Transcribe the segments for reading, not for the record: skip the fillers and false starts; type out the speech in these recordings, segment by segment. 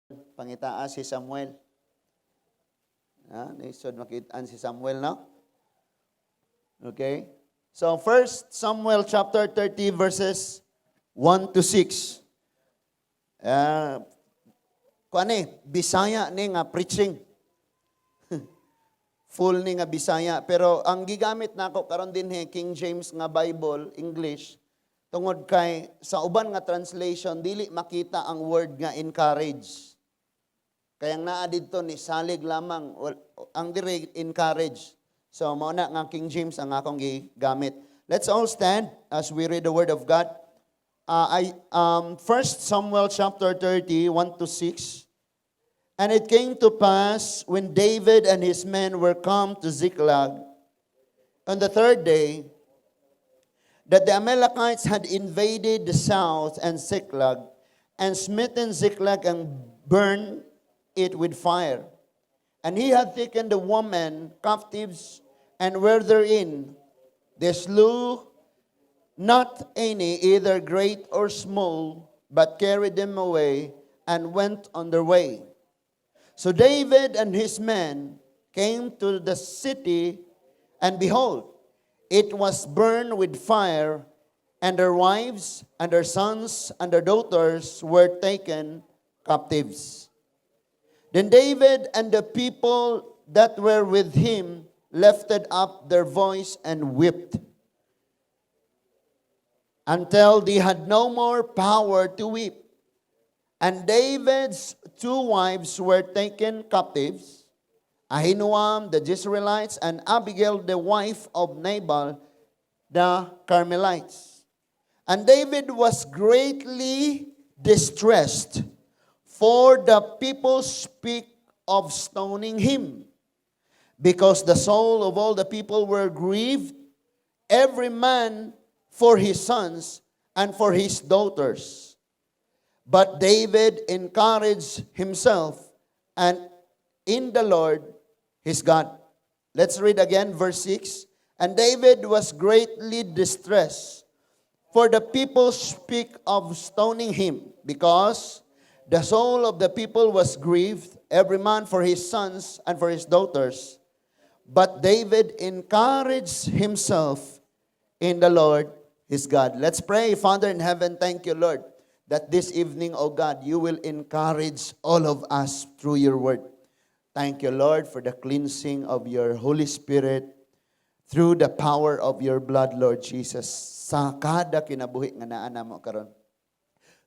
Pangitaa si Samuel. Ha, lisod makitaan si Samuel, no? Okay? So, 1 Samuel chapter 30 verses 1 to 6. Kuan ni, Bisaya ni nga preaching. Full ni nga Bisaya. Pero ang gigamit nako karon dinhi, King James nga Bible, English, tungod kay sa uban nga translation dili makita ang word nga "encourage." Kaya ang naa didto ni "salig" lamang, ang diri "encourage." So mao na nga King James ang akong gigamit. Let's all stand as we read the word of God. I 1 Samuel chapter 30, 1 to 6. And it came to pass, when David and his men were come to Ziklag on the third day, that the Amalekites had invaded the south and Ziklag, and smitten Ziklag and burned it with fire. And he had taken the women captives and were therein. They slew not any, either great or small, but carried them away and went on their way. So David and his men came to the city, and behold, it was burned with fire, and their wives and their sons and their daughters were taken captives. Then David and the people that were with him lifted up their voice and wept until they had no more power to weep. And David's two wives were taken captives, Ahinoam the Jezreelites and Abigail the wife of Nabal the Carmelites. And David was greatly distressed, for the people speak of stoning him, because the soul of all the people were grieved, every man for his sons and for his daughters. But David encouraged himself and in the Lord his God. Let's read again verse 6. And David was greatly distressed, for the people speak of stoning him, because the soul of the people was grieved, every man for his sons and for his daughters. But David encouraged himself in the Lord his God. Let's pray. Father in heaven, thank you, Lord, that this evening, O God, you will encourage all of us through your word. Thank you, Lord, for the cleansing of your Holy Spirit through the power of your blood, Lord Jesus, sa kada kinabuhi nga naa namo karon.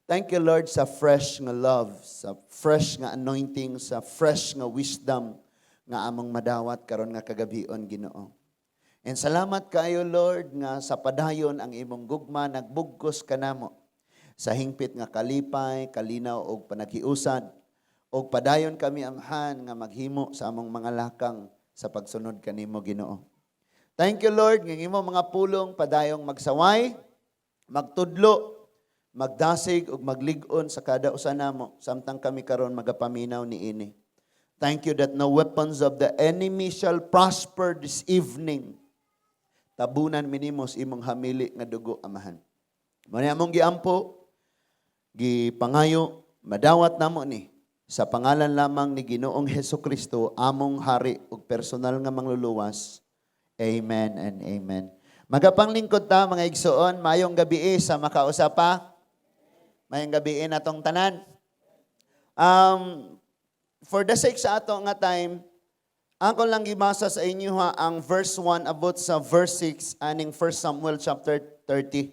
Thank you, Lord, sa fresh nga love, sa fresh nga anointing, sa fresh nga wisdom nga among madawat karon nga kagabion, Ginoo. And salamat kaayo, Lord, nga sa padayon ang imong gugma nagbugkos kanamo sa hingpit nga kalipay, kalinaw og panaghiusad, og padayon kami, Amahan, nga maghimo sa among mga lakang sa pagsunod kanimo, Ginoo. Thank you, Lord, nga imong mga pulong padayong magsaway, magtudlo, magdasig ug maglig-on sa kada usa namo samtang kami karon magapaminaw niini. Thank you that no weapons of the enemy shall prosper this evening. Tabunan mi nimo sa imong hamili nga dugo, Amahan. Mao ni among giampo, gipangayo, madawat namo ni sa pangalan lamang ni Ginoong Heso Kristo, among hari ug personal nga mangluluwas. Amen and amen. Magapanglingkod ta, mga igsoon, mayong gabi sa makausa pa. Mayong gabi natong tanan. For the sake sa ato nga time, ako lang gibasa sa inyo ha ang verse 1 abot sa verse 6 aning 1 Samuel chapter 30.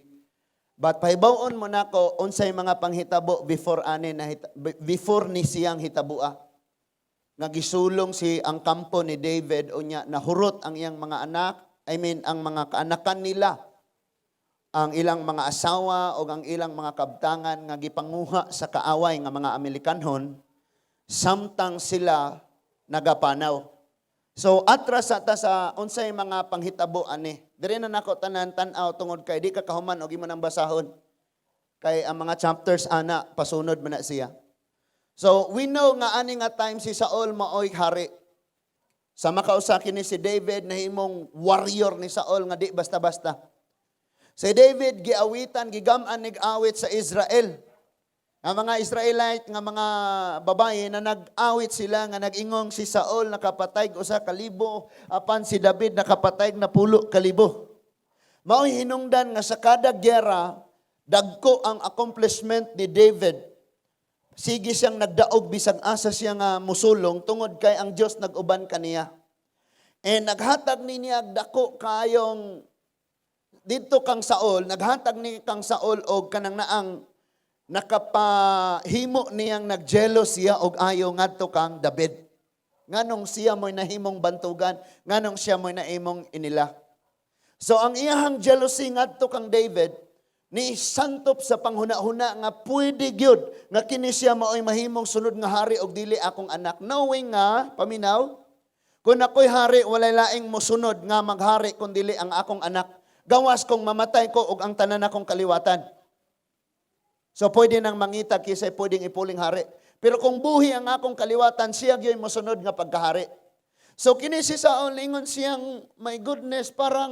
But pahibaw-on mo nako unsay mga panghitabo before ani na before ni siyang hitabua. Nga gisulong si ang kampo ni David, unya nahurot ang iyang mga anak, I mean, ang mga kaanakan nila, ang ilang mga asawa o ang ilang mga kabtangan nga gipanguha sa kaaway nga mga Amerikanhon samtang sila nagapanaw. So atras sa ta sa unsay mga panghitabo ani. Diri na nako tanan tan-aw tungod kay di ka kahuman og imo nang basahon. Kay ang mga chapters ana pasunod man na siya. So we know nga ani nga time si Saul maoy hari. Sa makausa kini si David nahimong warrior ni Saul nga di basta-basta. Si David giawitan, gigam-an nig awit sa Israel. Nga mga Israelite nga mga babae na nag-awit sila nga nag-ingong si Saul nakapatay og 1,000 apan si David nakapatay na 10,000. Mao'y hinungdan nga sa kada gyera, dagko ang accomplishment ni David. Sige siyang nagdaog bisag asa siya nga musulong tungod kay ang Dios nag-uban kaniya. Eh naghatag ni niya dako kayong didto kang Saul, naghatag ni kang Saul og kanang naang nakapahimo niyang nagjealous siya og ayo ngadto kang David. Nganong siya mo'y nahimong bantugan, nganong siya mo'y nahimong inila. So ang iyahang jealousy ngadto kang David ni santop sa panghuna-huna nga pwede gyud nga kini siya mao'y mahimong sunod nga hari og dili akong anak, knowing nga, paminaw, kung ako'y hari, walay laing mosunod nga maghari kun dili ang akong anak, gawas kung mamatay ko og ang tanan akong kaliwatan. So pwede nang mangita kisay pwedeng ipuling hari. Pero kung buhi ang akong kaliwatan, siya gyud mosunod nga pagkahari. So kini si Saul, ingon siyang, "My goodness, parang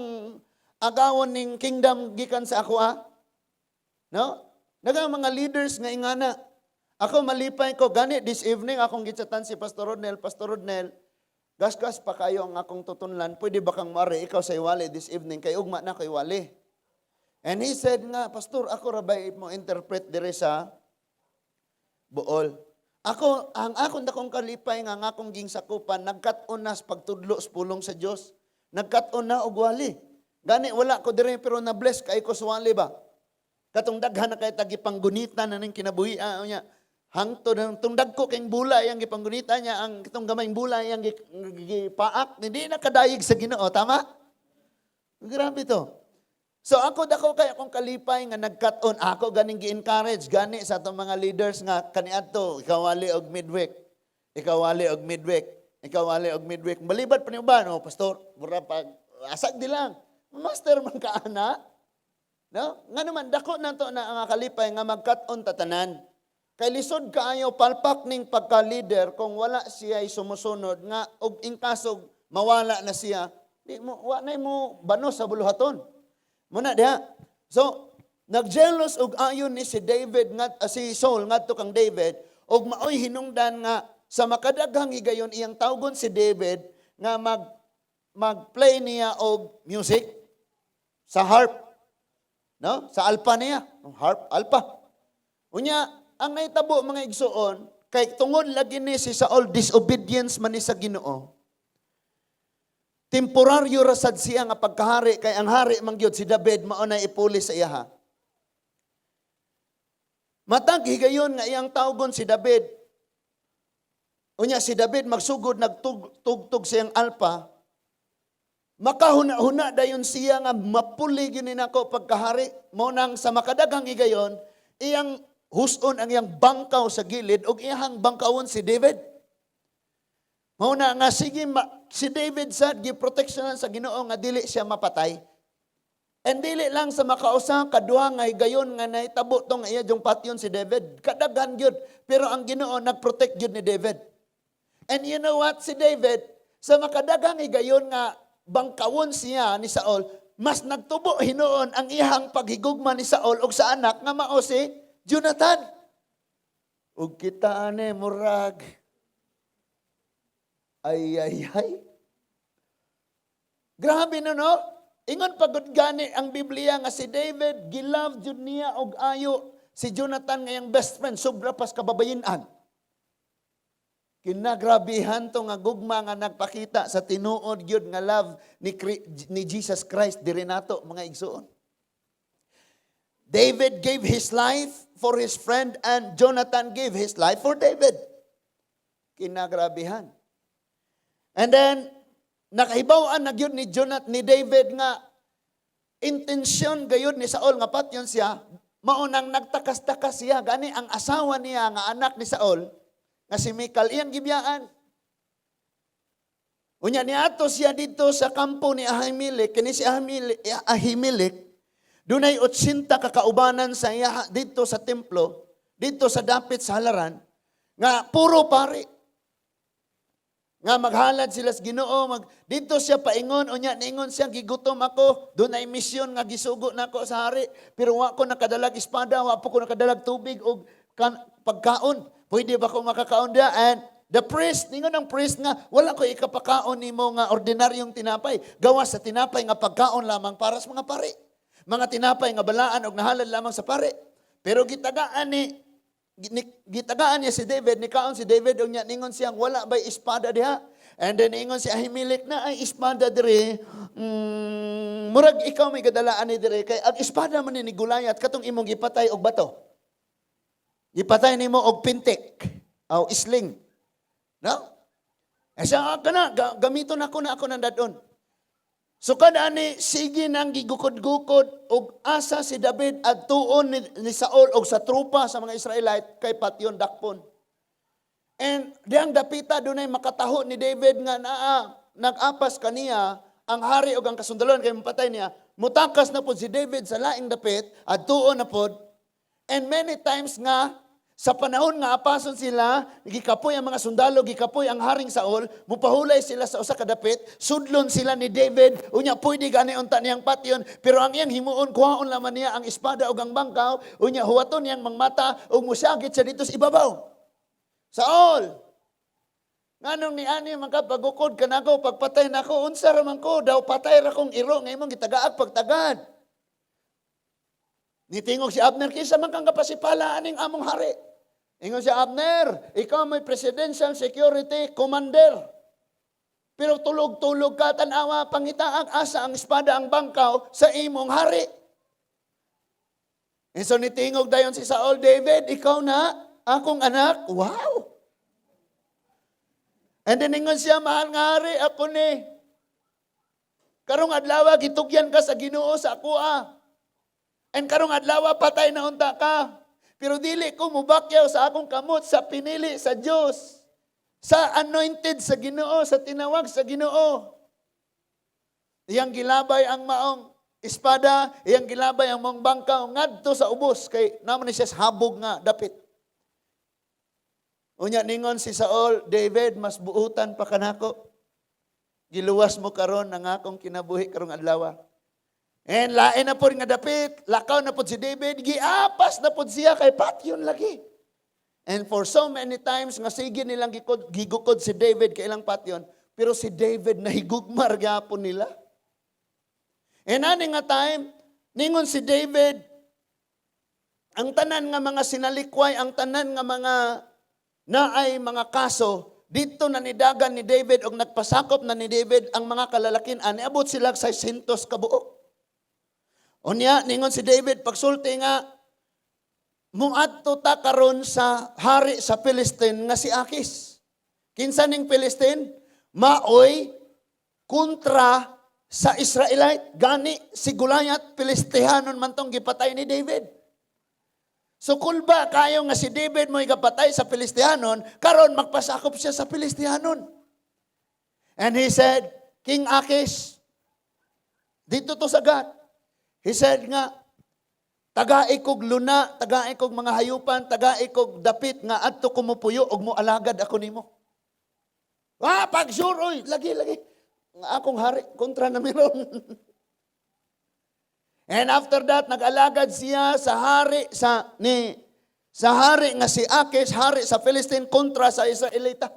agawon ning kingdom gikan sa ako ah." No? Naga mga leaders nga ingana. Ako malipay ko gani this evening, akong gitsatan si Pastor Rodnel, "Pastor Rodnel, gasgas pa kayo ang akong tutunlan, pwede ba kang mari ikaw sa iwali this evening kay ugma na ko iwali?" And he said nga, "Pastor, ako ra ba mo interpret dire sa Bool?" Ako, ang akong dakong kalipay nga ang akong ging sakupan, nagkat-on na sa pagtudlo sa pulong sa Dios. Nagkat-on na og wali. Gani wala ko dire pero na-bless kay ko sa wali ba. Katong daghan na kay tagi panggunita na ning kinabuhi niya. Hangtod ang tong dagko kay bulay ang gipanggunita niya, ang kitong gamayng bulay ang gipaak, hindi na kadayig sa Ginoo, tama? Grabe to. So ako, dako kay akong kalipay nga nagkat-on ako ganing gi-encourage gani sa atong mga leaders nga kaniadto ikawali og midweek. Ikawali og midweek. Ikawali og midweek. Balibad pa ni uban, "Oh, pastor, mura pag asag di lang." Master man ka ana. No? Nga naman dako na to na ang kalipay nga magkat-on tatanan. Kay lisod kaayo palpak ning pagka-leader kung wala siya sumusunod nga og in case mawala na siya, di mo wa na mo banos sa buluhaton. Muna diha. So, nagjealous og ayon ni si David nga si Saul ngadto kang David og maoy hinungdan nga sa makadaghang higayon iyang tawgon si David nga mag-play niya og music sa harp. No? Sa alpa niya. Harp, alpa. Unya, ang nahitabo, mga igsuon, kay tungod lagi ni si Saul disobedience man ni sa Ginoo. Temporaryo ra sad siya nga pagkahari kay ang hari man gyud si David mao na ipuli sa iyaha. Matag higayon nga iyang tawgon si David. Unya si David magsugod nagtugtog siyang alpa. Makahuna-huna dayon siya nga mapuli gyud ni nako pagkahari. Mo nang sa makadaghang higayon iyang huson ang iyang bangkaw sa gilid ug iyang bangkawon si David. Mao na nga sige ma, si David sad giproteksyonan sa Ginoo nga dili siya mapatay. And dili lang sa makausa kaduha nga higayon nga nahitabo tong iya jung patyon si David. Kadaghan gyud, pero ang Ginoo nagprotect gyud ni David. And you know what? Si David sa makadaghang higayon nga bangkawon siya ni Saul, mas nagtubo hinuon ang iyang paghigugma ni Saul og sa anak nga mao si Jonathan. Ug kita ane murag ay ay ay. Grabe na, no? Ingon pagod gani ang Biblia nga si David gilove jud niya og ayo si Jonathan nga iyang best friend, sobra pas kababayin-an. Kinagrabihan to nga gugma nga nagpakita sa tinuod gyud nga love ni Jesus Christ diri nato, mga igsuon. David gave his life for his friend and Jonathan gave his life for David. Kinagrabihan. And then nakahibaw-an na gyud ni Jonathan, ni David nga intensyon gayud ni Saul nga patyon siya, mao nang nagtakas-takas siya. Gani ang asawa niya nga anak ni Saul nga si Mical iyang gibiyaan. Unya niadto siya dito sa kampo ni Ahimelech. Kini si Ahimelech, Ahimelech dunay 80 ka kaubanan sa iya dito sa templo, dito sa dapit sa halaran, nga puro pari. Nga maghalad sila sa Ginoo, dito siya paingon, unya niingon siya, "Gigutom ako, dunay misyon nga gisugo nako sa hari, pero wa ko nakadalag espada, wa po ko nakadalag tubig og kan, pagkaon. Pwede ba ko makakaon diha?" And the priest, ningon ang priest nga, "Wala ko ikapakaon nimo nga ordinaryong tinapay. Gawas sa tinapay nga pagkaon lamang para sa mga pari. Mga tinapay nga balaan og nahalad lamang sa pari." Pero gitagaan niya si David, nikaon si David, unya ningon siyang, "Wala ba'y espada diha?" And then ningon si Ahimelech na ay espada dire, murag ikaw may gadalaan ni dire kay ang espada man ni Goliath katong imong gipatay og bato. Gipatay nimo og pintik o sling. No? Eh siya, "Ah, kana, gamiton ako na ako ng dadon." So kada ani sige nang gigukod-gukod og asa si David adtuon ni Saul og sa trupa sa mga Israelite kay patyon, dakpon. And diyang dapita dunay makataho ni David nga naa nag-apas kaniya ang hari og ang kasundalon kay mapatay niya. Mutakas na pod si David sa laing dapit, adtuon na pod. And many times nga sa panahon nga apason sila, gikapoy ang mga sundalo, gikapoy ang haring Saul, mupahulay sila sa usa ka dapit, sudlon sila ni David, unya pwede gani unta niyang patyon, pero ang iyang himuon, kuhaon lamang niya ang espada ug ang bangkaw, unya huwaton niyang mangmata ug musagit siya dito sa ibabaw. "Saul, nganong niani man ka pagukod ka nako, pagpatay nako? Unsa ra man ko? Daw patay ra kong iro nga imong gitagaag pagtagad." Nitingog si Abner, "Kinsa man kang kapasipala aning among hari?" Ingon si Abner, "Ikaw may presidential security commander. Pero tulog-tulog ka, tanawa, pangitaag asa ang espada, ang bangkaw sa imong hari." And so nitingog dayon si Saul, "David, ikaw na, akong anak." Wow! And then ingon siya, "Mahal nga hari, ako ni. Karong adlaw gitugyan ka sa Ginoo sa akoa. And karong adlaw patay na unta ka. Pero dili ko mubakyaw sa akong kamot sa pinili sa Dios. Sa anointed sa Ginoo, sa tinawag sa Ginoo." Iyang gilabay ang maong espada, iyang gilabay ang maong bangkaw ngadto sa ubos kay naman ni siya sa habog nga dapit. Unya ningon si Saul, "David, mas buutan pa kanako. Giluwas mo karon ang akong kinabuhi karong adlaw." And lain na po nga dapit, lakaw na po si David, giapas na po siya kay patyon lagi. And for so many times nga sige nilang gigukod si David kay ilang patyon, pero si David nahigugmar gyapon nila. And ani nga time, ningon si David, ang tanan nga mga sinalikway, ang tanan nga mga naay mga kaso, dito na nidagan ni David og nagpasakop na ni David ang mga kalalakin, ani abot sila sa 600 ka buok. Unya, ningon si David, pagsulti nga, "Muadto ta karon sa hari sa Philistine nga si Akis." Kinsa ning Philistine? Maoy kontra sa Israelite. Gani si Goliath, Filistehanon man tong gipatay ni David. So kulba kayo nga si David mo'y gapatay sa Filistehanon, karon magpasakop siya sa Filistehanon. And he said, "King Akis," dito to sa Gat. He said nga, "Tagai kog luna, tagai kog mga hayupan, tagai kog dapit nga adto ko mopuyo og moalagad ako nimo." "Ah, pag sure, oy, lagi, lagi. Nga akong hari, kontra na meron." And after that, nag-alagad siya sa hari sa hari nga si Akis, hari sa Philistine kontra sa Israelita.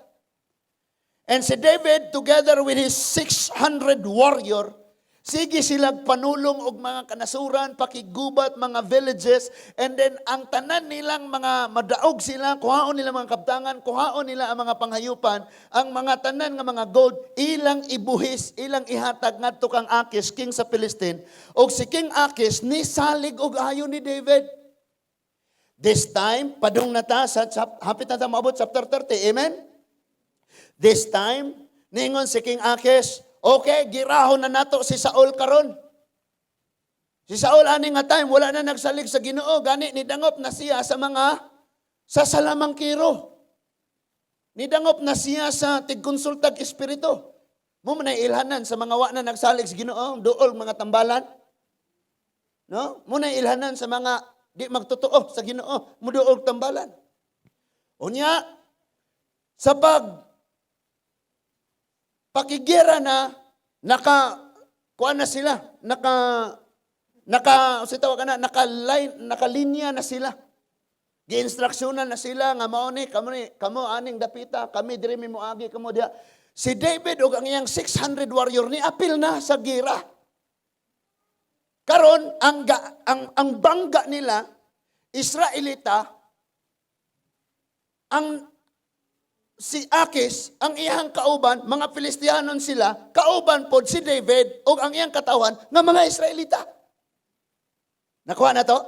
And si David together with his 600 warrior, sige sila panulong og mga kanasuran, pakigubat mga villages, and then ang tanan nilang mga madaog sila, kuhaon nila mga kabtangan, kuhaon nila ang mga panghayupan, ang mga tanan nga mga gold, ilang ibuhis, ilang ihatag ngadto kang Akis, king sa Philistine, og si King Akis ni salig og ayo ni David. This time, padung na ta sa hapit na ta maabot chapter 30. Amen? This time, ningon si King Akis, "Okay, girahon na nato si Saul karon." Si Saul ani nga time wala na nagsalig sa Ginoo, gani nidangop na siya sa mga sa salamangkiro. Nidangop na siya sa tigkonsultag espiritu. Mo man ay ilhanan sa mga wa na nagsalig sa Ginoo, duol mga tambalan. No? Mo na ilhanan sa mga di magtotoo sa Ginoo, muduol tambalan. Unya sa pag pakigera na naka kuan na sila, naka naka si tawag na naka line, nakalinya na sila. Giinstruksyonan na sila nga mao ni kamo ni kamo aning dapita, kami diri mi moagi, kamo diha. Si David ug ang iyang 600 warrior ni apil na sa gira. Karon ang bangga nila, Israelita, ang si Akis, ang iyang kauban, mga Filistianon sila, kauban pod si David ug ang iyang katawan nga mga Israelita. Nakuha na to?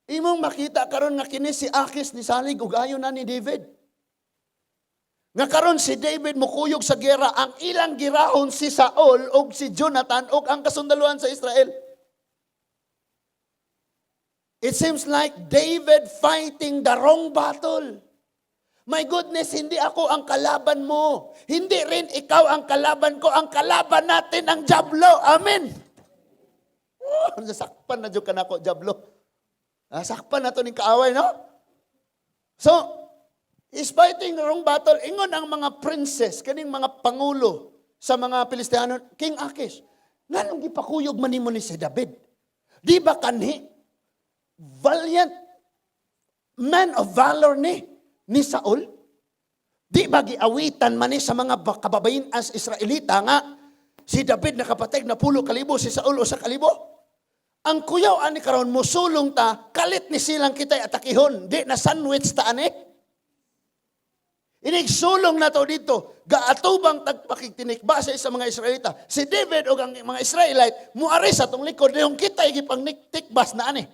Imong makita karon nga kini si Akis ni salig ug ayo na ni David. Nga karon si David mukuyog sa gera, ang ilang girahon si Saul ug si Jonathan ug ang kasundaluan sa Israel. It seems like David fighting the wrong battle. My goodness, hindi ako ang kalaban mo. Hindi rin ikaw ang kalaban ko. Ang kalaban natin ang Diablo. Amen. Oh, nasakpan na jud ka nako, Diablo. Nasakpan na to ning kaaway, no? So, he's fighting the wrong battle. Ingon ang mga princess, kaning mga pangulo sa mga Filistiano, "King Akish, nganong gipakuyog man nimo ni si David? Di ba kanhi valiant man of valor ni Saul? Di ba giawitan man ni sa mga kababayen as Israelita nga si David nakapatay 10,000, si Saul 1,000? Ang kuyaw ani karon, musulong ta, kalit ni silang kita'y atakihon, di na sandwich ta ani. Inigsulong na to dito, gaatubang tagpakigtinikba sa mga Israelita. Si David o ang mga Israelite, muari sa tong likod, yung kita gipang tikbas na ani.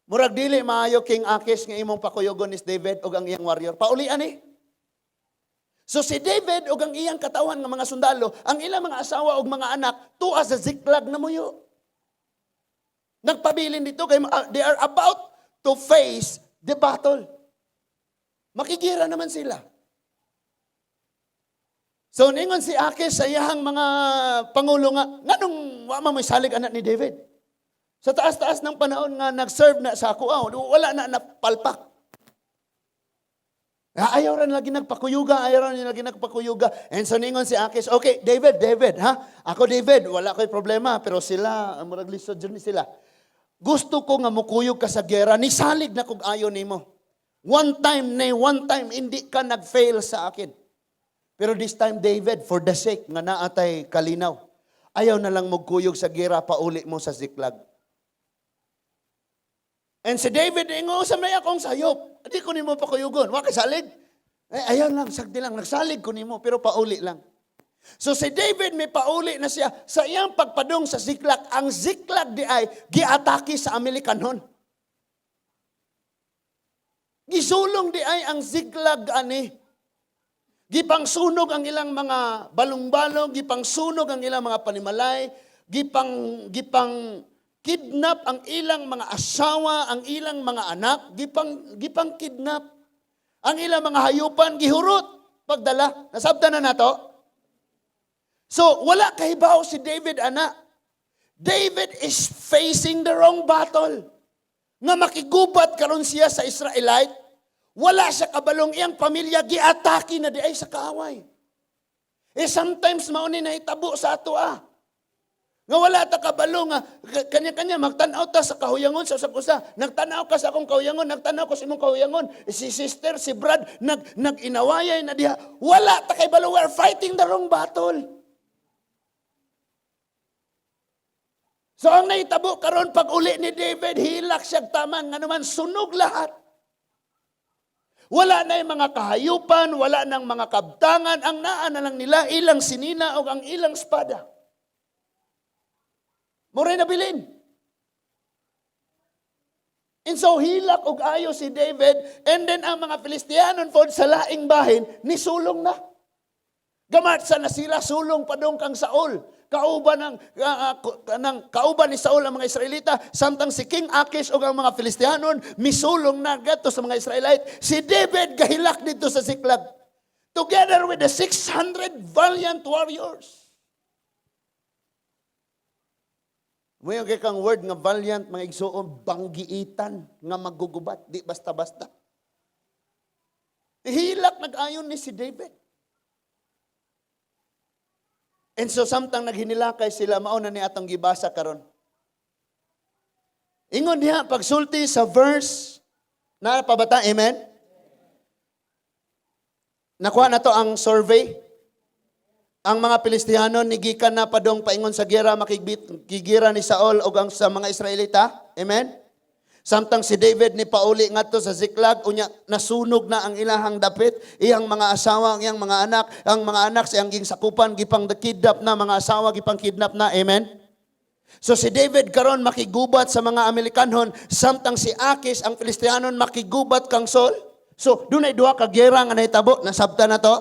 Murag dili maayo, King Akis, nga imong pakuyogon ni David og ang iyang warrior. Pauli ani." So si David og ang iyang katawan nga mga sundalo, ang ilang mga asawa ug mga anak, tuwa sa Ziklag na muyo. Nagpabilin dito kay they are about to face the battle. Makigira naman sila. So ningon si Akis sa iyang mga pangulo nga, "Nganong wa man mo'y salig anak ni David? Sa taas-taas ng panahon nga nag-serve na sa ako, ah, wala na napalpak." Ah, ayaw rin lagi nagpakuyuga, ayaw rin lagi nagpakuyuga. And so ningon si Akis, "Okay, David, David, ha? Ako David, wala ko'y problema, pero sila, murag lisod dyan ni sila. Gusto ko nga mukuyog ka sa gera, nisalig na kog ayo nimo. One time na one time, hindi ka nag-fail sa akin. Pero this time, David, for the sake nga naatay kalinaw, ayaw na lang magkuyog sa gera, pauli mo sa Ziklag." And si David, ingo, "Sa may akong sayop. Di ko nimo pakuyugon. Wa kay salig. Eh, ayaw lang, sagdi lang. Nagsalig ko nimo, pero pauli lang." So si David may pauli na siya sa iyang pagpadong sa Ziklag. Ang Ziklag di ay giatake sa Amalekanon. Gisulong di ay ang Ziklag ani. Gipangsunog ang ilang mga balong-balong, gipangsunog ang ilang mga panimalay, gipang kidnap ang ilang mga asawa, ang ilang mga anak, gipang kidnap. Ang ilang mga hayupan gihurot pagdala. Nasabtan na nato? So, wala kahibaw si David ana. David is facing the wrong battle. Nga makigubat karon siya sa Israelite, wala siya kabalong iyang pamilya giatake na di ay sa kaaway. Eh sometimes mao ni nahitabo sa ato ah. Nga wala ta kabalo nga kanya-kanya magtan-aw ta sa kahuyangon sa usag usa. Nagtan-aw ka sa akong kahuyangon, nagtan-aw ko sa imong kahuyangon. Si sister, si Brad nag inawayay na diha. Wala ta kay balo, we are fighting the wrong battle. So ang nahitabo karon, pag uli ni David, hilak siya taman nga naman sunog lahat. Wala na yung mga kahayupan, wala nang mga kabtangan, ang naa na lang nila ilang sinina o ang ilang espada. Mao ray nabilin. And so hilak og ayo si David, and then ang mga Filistianon pod sa laing bahin nisulong na. Gamat sa nasila sulong padong kang Saul. Kauban ng kauban ni Saul ang mga Israelita, samtang si King Akish ug ang mga Filistianon misulong na gadto sa mga Israelite. Si David gahilak dito sa Ziklag together with the 600 valiant warriors. Mayo kay kang word nga valiant, mga igsuon, banggiitan nga magugubat, di basta-basta. Hilak nag-ayon ni si David. And so samtang naghinilakay sila, mao na ni atong gibasa karon. Ingon diha pagsulti sa verse na pabata, amen? Nakuha na to ang survey. Ang mga Pilistihano nigikan na padong paingon sa gera, makigira ni Saul ug ang sa mga Israelita. Amen? Samtang si David ni pauli ngadto sa Ziklag, unya nasunog na ang ilahang dapit, iyang mga asawa, ang iyang mga anak, ang mga anak sa iyang ging sakupan gipang kidnap na, mga asawa gipang kidnap na. Amen? So si David karon makigubat sa mga Amerikanhon samtang si Akis ang Filistianon makigubat kang Saul. So dunay duha ka giyera nga nahitabo, nasabta na to.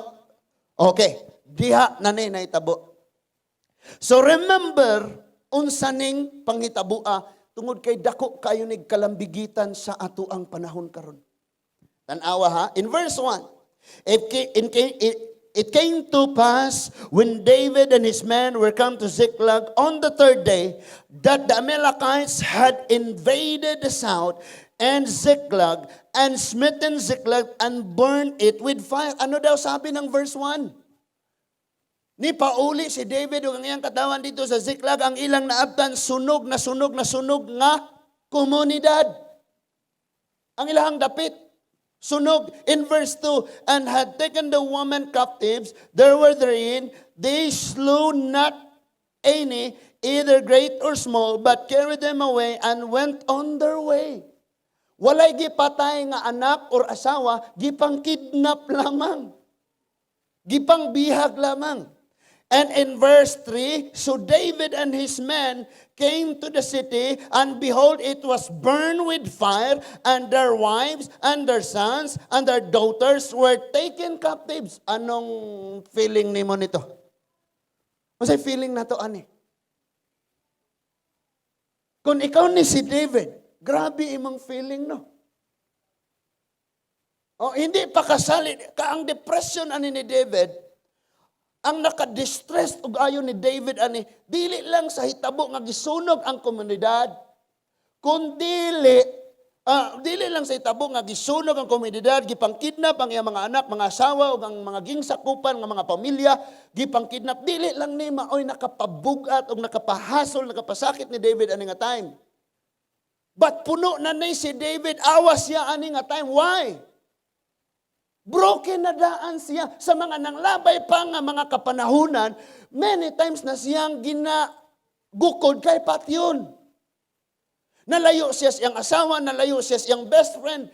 Okay, diha na ni nahitabo. So remember unsa ning panghitaboa tungod kay dako kayo nig kalambigitan sa ato ang panahon karon. Tan-awa ha, in verse 1. It came to pass when David and his men were come to Ziklag on the third day that the Amalekites had invaded the south and Ziklag and smitten Ziklag and burned it with fire. Ano daw sabi ng verse 1? Ni pauli si David ug ang iyang katawan dito sa Ziklag, ang ilang naabtan, sunog na sunog na sunog nga komunidad. Ang ilahang dapit sunog. In verse 2, and had taken the women captives, there were therein, they slew not any, either great or small, but carried them away and went on their way. Walay gipatay nga anak or asawa, gipang kidnap lamang. Gipang bihag lamang. And in verse 3, so David and his men came to the city, and behold, it was burned with fire, and their wives, and their sons, and their daughters were taken captives. Anong feeling nimo nito? Unsay feeling nato ani? Kung ikaw ni si David, grabe imong feeling, no? Oh, hindi pa kasali ka ang depression ani ni David. Ang naka-distress og ayo ni David ani dili lang sa hitabo nga gisunog ang komunidad, kundili dili lang sa hitabo nga gisunog ang komunidad, gipangkidnap ang iyang mga anak, mga asawa ug ang mga gingsakupan nga mga pamilya, gipangkidnap. Dili lang ni maoy nakapabugat ug nakapahasol, nakapasakit ni David ani nga time. But puno na ni si David, awas siya ani nga time. Why? Broken na daan siya sa mga nanglabay pa nga mga kapanahunan. Many times na siyang ginagukod kay patyon. Nalayo siya sa iyang asawa, nalayo siya sa iyang best friend,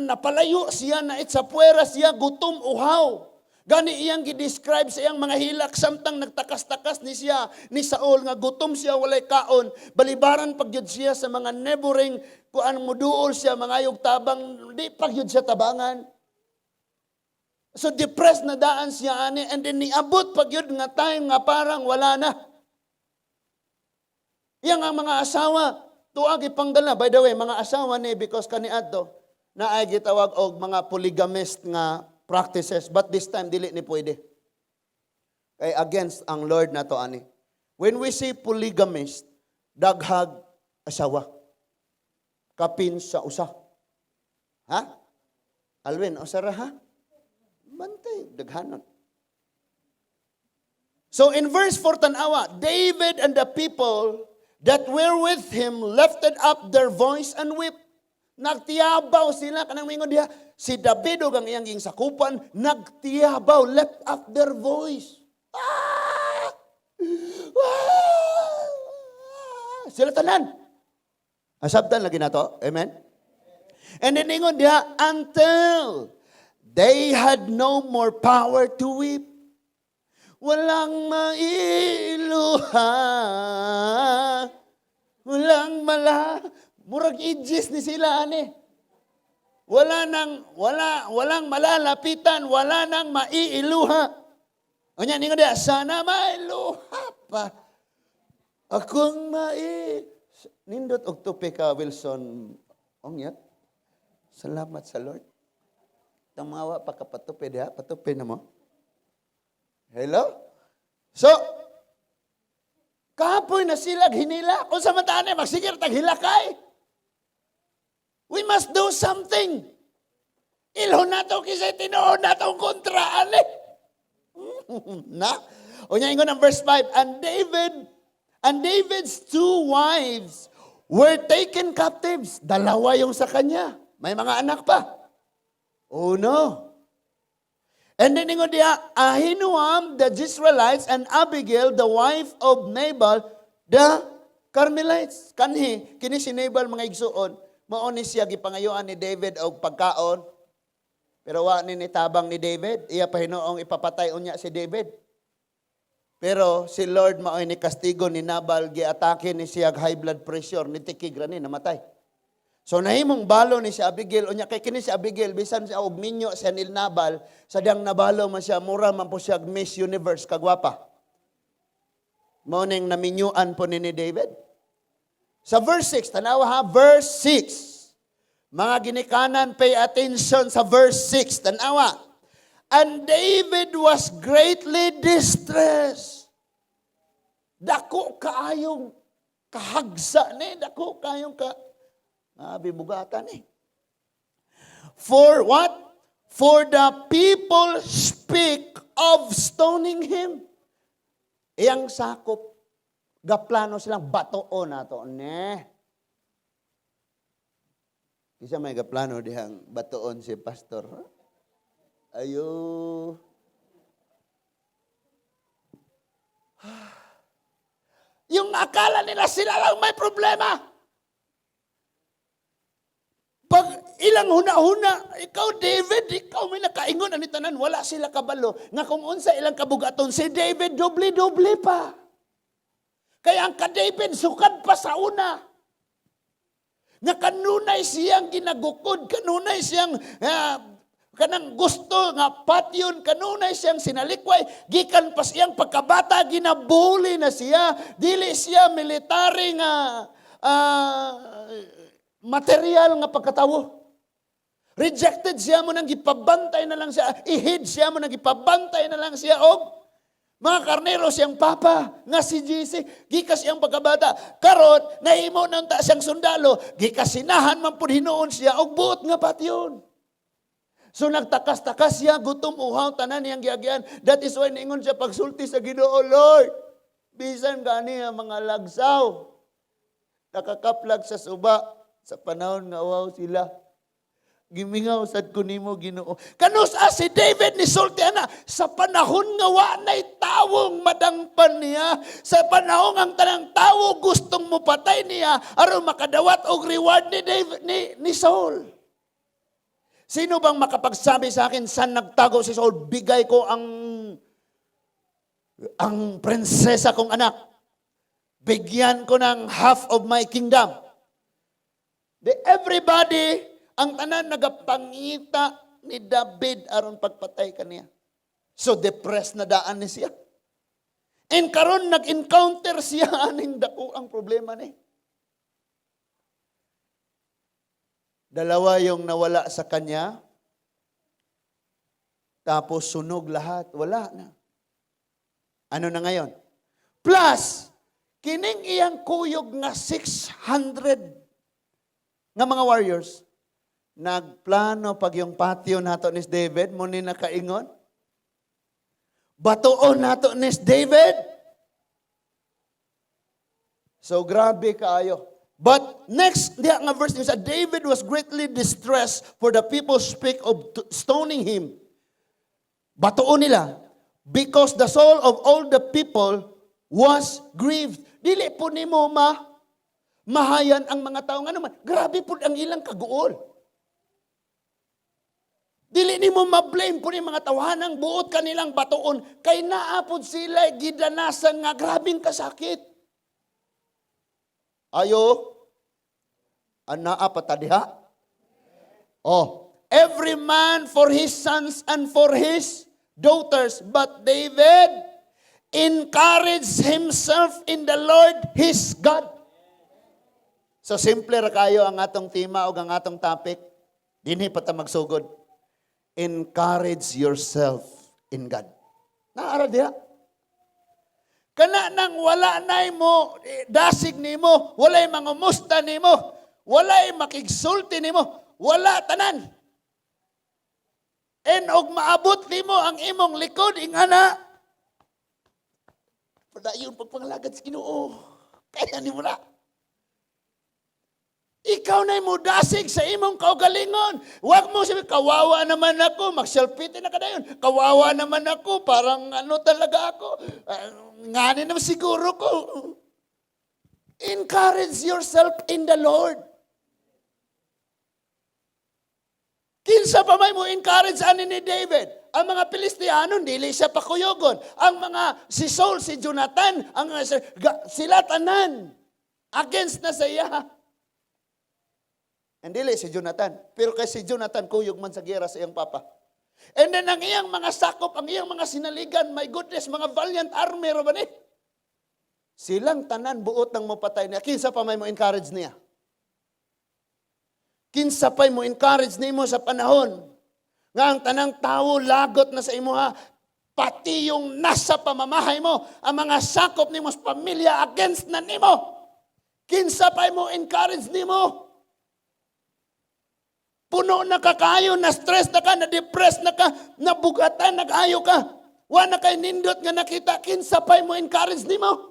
napalayo siya na itsapuera siya, gutom, uhaw. Gani iyang gi-describe sa iyang mga hilak samtang nagtakas-takas ni siya ni Saul nga gutom siya, walay kaon, balibaran pagyud siya sa mga neighboring kuan, muduol siya mangayog tabang, di pagyud siya tabangan. So depressed na daan siya ani, and then niabot pagyud nga time nga parang wala na. Iyang ang mga asawa tuag ipangdala. By the way, mga asawa ni, because kaniadto na ay gitawag og mga polygamist nga practices, but this time dili ni pwede. Kay against ang Lord na to ani. When we say polygamist, daghag asawa. Kapin sa usa. Ha? Alwin, usa ra ha? Bantay, daghanon. So in verse 4, tanawa, David and the people that were with him lifted up their voice and wept. Nagtiyabaw sila kanang mingon diha si David ug ang iyang sakupan nagtiyabaw, lift up their voice. Ah! Ah! Sila tanan. Asabtan lagi nato. Amen. And then ingon diha, until they had no more power to weep. Walang mailuha. Walang mala. Murag ijis ni sila ani. Wala nang wala walang malalapitan, wala nang maiiluha. Unya ningon diha, sana mailuha pa. Akong mai nindot og tupi ka, Wilson Ongyat. Salamat sa Lord. Tamawa pa ka patupi diha, patupi na mo. Hello? So, kapoy na sila hinila. Kung sa mataan eh, magsigir tag hilakay. We must do something. Ilhon nato kisay tinuod natong kontraan eh. Na? Unya ingon ang verse 5, and David's two wives Were taken captives. Dalawa yung sa kanya. May mga anak pa. Oh no. And then ingon diya, Ahinoam the Jezreelites and Abigail, the wife of Nabal, the Carmelites. Kanhi, kini si Nabal, mga igsuon, mao ni siya gipangayuan ni David og pagkaon. Pero wa ni nitabang ni David, iya pa hinuong ipapatay unya si David. Pero si Lord mao'y ni kastigo ni Nabal, giatake ni siya high blood pressure, ni tikig ra ni namatay. So nahimong balo ni si Abigail unya kay kini si Abigail, bisan siya og minyo siya ni Nabal, sadyang nabalo man siya, mura man po siya Miss Universe kagwapa. Mao ning naminyuan po ni David. Sa verse 6, tanawa ha, verse 6. Mga ginikanan, pay attention sa verse 6, tanawa. And David was greatly distressed. Dako kaayong kahagsa ni, dako kaayong ka bibugatan ni. For what? For the people speak of stoning him. Iyang sakop, gaplano silang batoon nato ne. Isa may gaplano dihang batoon si pastor. Ayo. Yung akala nila sila lang may problema. Pag ilang huna-huna, ikaw David, ikaw may nakaingon ani tanan, wala sila kabalo nga kung unsa ilang kabugaton, si David doble-doble pa. Kaya ang ka-David sukad pa sa una. Nga kanunay siyang ginagukod, kanunay siyang kanang gusto nga patyon, kanunay siyang sinalikway, gikan pa siyang pagkabata, ginabuli na siya, dili siya military nga material nga pagkatawo. Rejected siya mo nang gipabantay na lang siya, ihid siya mo nang gipabantay na lang siya og mga karnero siyang papa nga si Jesse, gikas siyang pagkabata. Karon nahimo nang ta siyang sundalo, gikasinahan man pud hinuon siya og buot nga patyon. So nagtakas-takas siya, gutom, uhaw, tanan niyang giagyan. That is why niingon siya pagsulti sa Ginoo, "Lord, bisan gani ang mga lagsaw, nakakaplag sa suba, sa panahon nga uhaw sila. Gimingaw sad ko nimo, Ginoo." Kanus si David ni sulti ana sa panahon nga wa nay tawong madangpan niya, sa panahon ang tanang tawo gustong mopatay niya aron makadawat og reward ni David ni Saul. Sino bang makapagsabi sa akin saan nagtago si Saul? Bigay ko ang prinsesa kong anak. Bigyan ko ng half of my kingdom. The everybody, ang tanan nagapangita ni David aron pagpatay kaniya. So depressed na daan ni siya. And karon nag-encounter siya aning dako ang problema ni. Dalawa yung nawala sa kanya. Tapos sunog lahat. Wala na. Ano na ngayon? Plus, kining iyang kuyog nga 600 nga mga warriors, nagplano pag yung patio nato ni David, mo ni nakaingon. Batoon nato ni David. So grabe kaayo. But next, diha nga verse niya, David was greatly distressed, for the people speak of stoning him. Batoon nila. Because the soul of all the people was grieved. Dili po nimo mahayan ang mga tao. Nga naman, grabe po ang ilang kaguol. Dili nimo ma-blame po ni mga tawahanang buot kanilang batoon kay naa pod sila gidanasan nga grabing kasakit. Ayo, anaa pa ta diha? Oh, every man for his sons and for his daughters. But David encouraged himself in the Lord his God. So simple ra kayo ang atong tema o ang atong topic. Dinhi pa ta magsugod. Encourage yourself in God. Naara diha. Kana nang wala nay mo dasig nimo, walay mangumusta nimo, walay makigsulti nimo, wala tanan. And og maabot nimo ang imong likod ingana. Padayon pagpangalagad sa Ginoo. Kaya nimo na. Ikaw na mudasig sa imong kaugalingon. Huwag mo sabi, "Kawawa naman ako," mag-self-pity na kadayon. "Kawawa naman ako, parang ano talaga ako. Ngani naman siguro ko." Encourage yourself in the Lord. Kinsa pa may mo encourage ani ni David? Ang mga Pilistiano, dili siya pakuyogon. Ang mga si Saul, si Jonathan, ang sila tanan against na sa iya. And dili si Jonathan. Pero kay si Jonathan, kuyog man sa gera sa iyang papa. And then ang iyang mga sakop, ang iyang mga sinaligan, my goodness, mga valiant army, ra ba ni? Silang tanan buot ng mopatay niya. Kinsa pa may mo encourage niya? Kinsa pa mo encourage nimo sa panahon nga ang tanang tawo lagot na sa imuha, pati yung nasa pamamahay mo, ang mga sakop nimo sa pamilya against na nimo? Kinsa pa mo encourage nimo? Puno na ka kayo, na stress na ka, na depressed na ka, nabugatan, nag-ayo ka. Wa na kay nindot nga nakita, kinsa pa'y mo encourage nimo?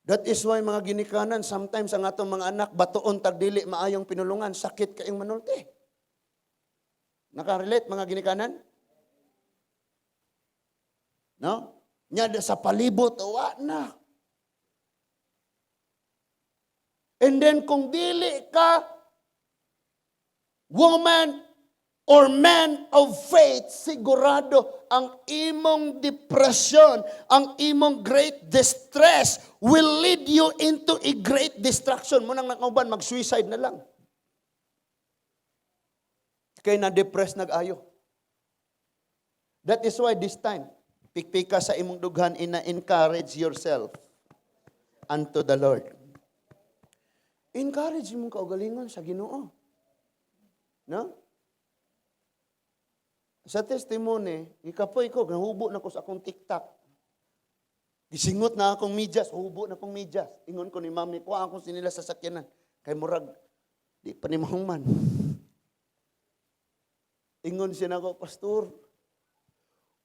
That is why, mga ginikanan, sometimes ang atong mga anak, batuon tag dili maayong pinulungan, sakit kayong manulti. Nakarelate, mga ginikanan? No? Nya sa palibot, wa na. And then kung dili ka woman or man of faith, sigurado ang imong depression, ang imong great distress will lead you into a great destruction. Munang nakauban, mag-suicide na lang. Kay na-depress nag-ayo. That is why this time, pikpika sa imong dughan, ina-encourage yourself unto the Lord. Encourage imong kaugalingon sa Ginoo. No? Sa testimony, gikapoy ko, nahubo na ko sa akong TikTok. Gisingot na akong medyas, hubo na akong medyas. Ingon ko ni mami, kuha akong sinila sa sakyanan. Kay murag, di pa ni mahungman. Ingon siya nako, "Pastor,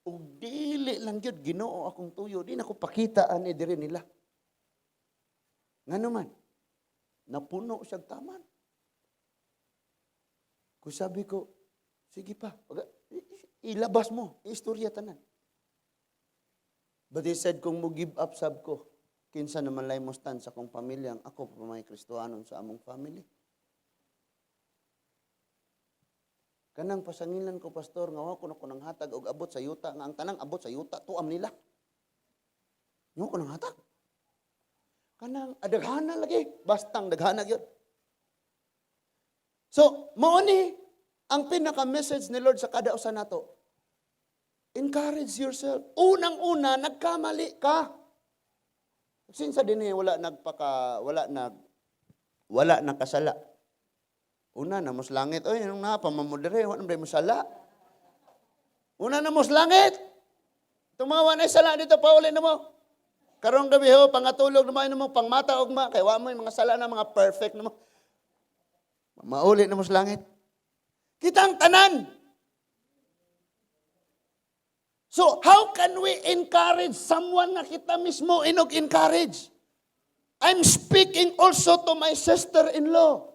ug dili lang gyud Ginoo akong tuyo, di na ko pakita ani diri nila." Ngano man, napuno siyang taman. Kung sabi ko, "Sige pa, ilabas mo, istorya tanan." But he said, "Kung mo give up sab ko, kinsa naman lay mo stand sa akong pamilya, ako pa may Kristohanon sa among family." Kanang pasangilan ko, Pastor, nga wa ko na ko nang hatag og abot sa yuta, nga ang tanang abot sa yuta, tuam nila. Nga ko nang hatag. Kanang adaghana lagi, bastang daghana gyud. So, mao ni ang pinaka-message ni Lord sa kada usa nato. Encourage yourself. Unang-una, nagkamali ka. Sinsa din eh, wala nagpaka, wala nag, wala nakasala. Una na mos langit, oy, anong na pamamudere, wala na mo sala. Una na mos langit. Tumawa na sala dito, pauli na mo. Karong gabi ho, pangatulog na mo, pangmata og ma, kay wa mo yung mga sala na mga perfect na mo. Mauli na mo sa langit. Kitang tanan. So, how can we encourage someone nga kita mismo inog encourage? I'm speaking also to my sister-in-law.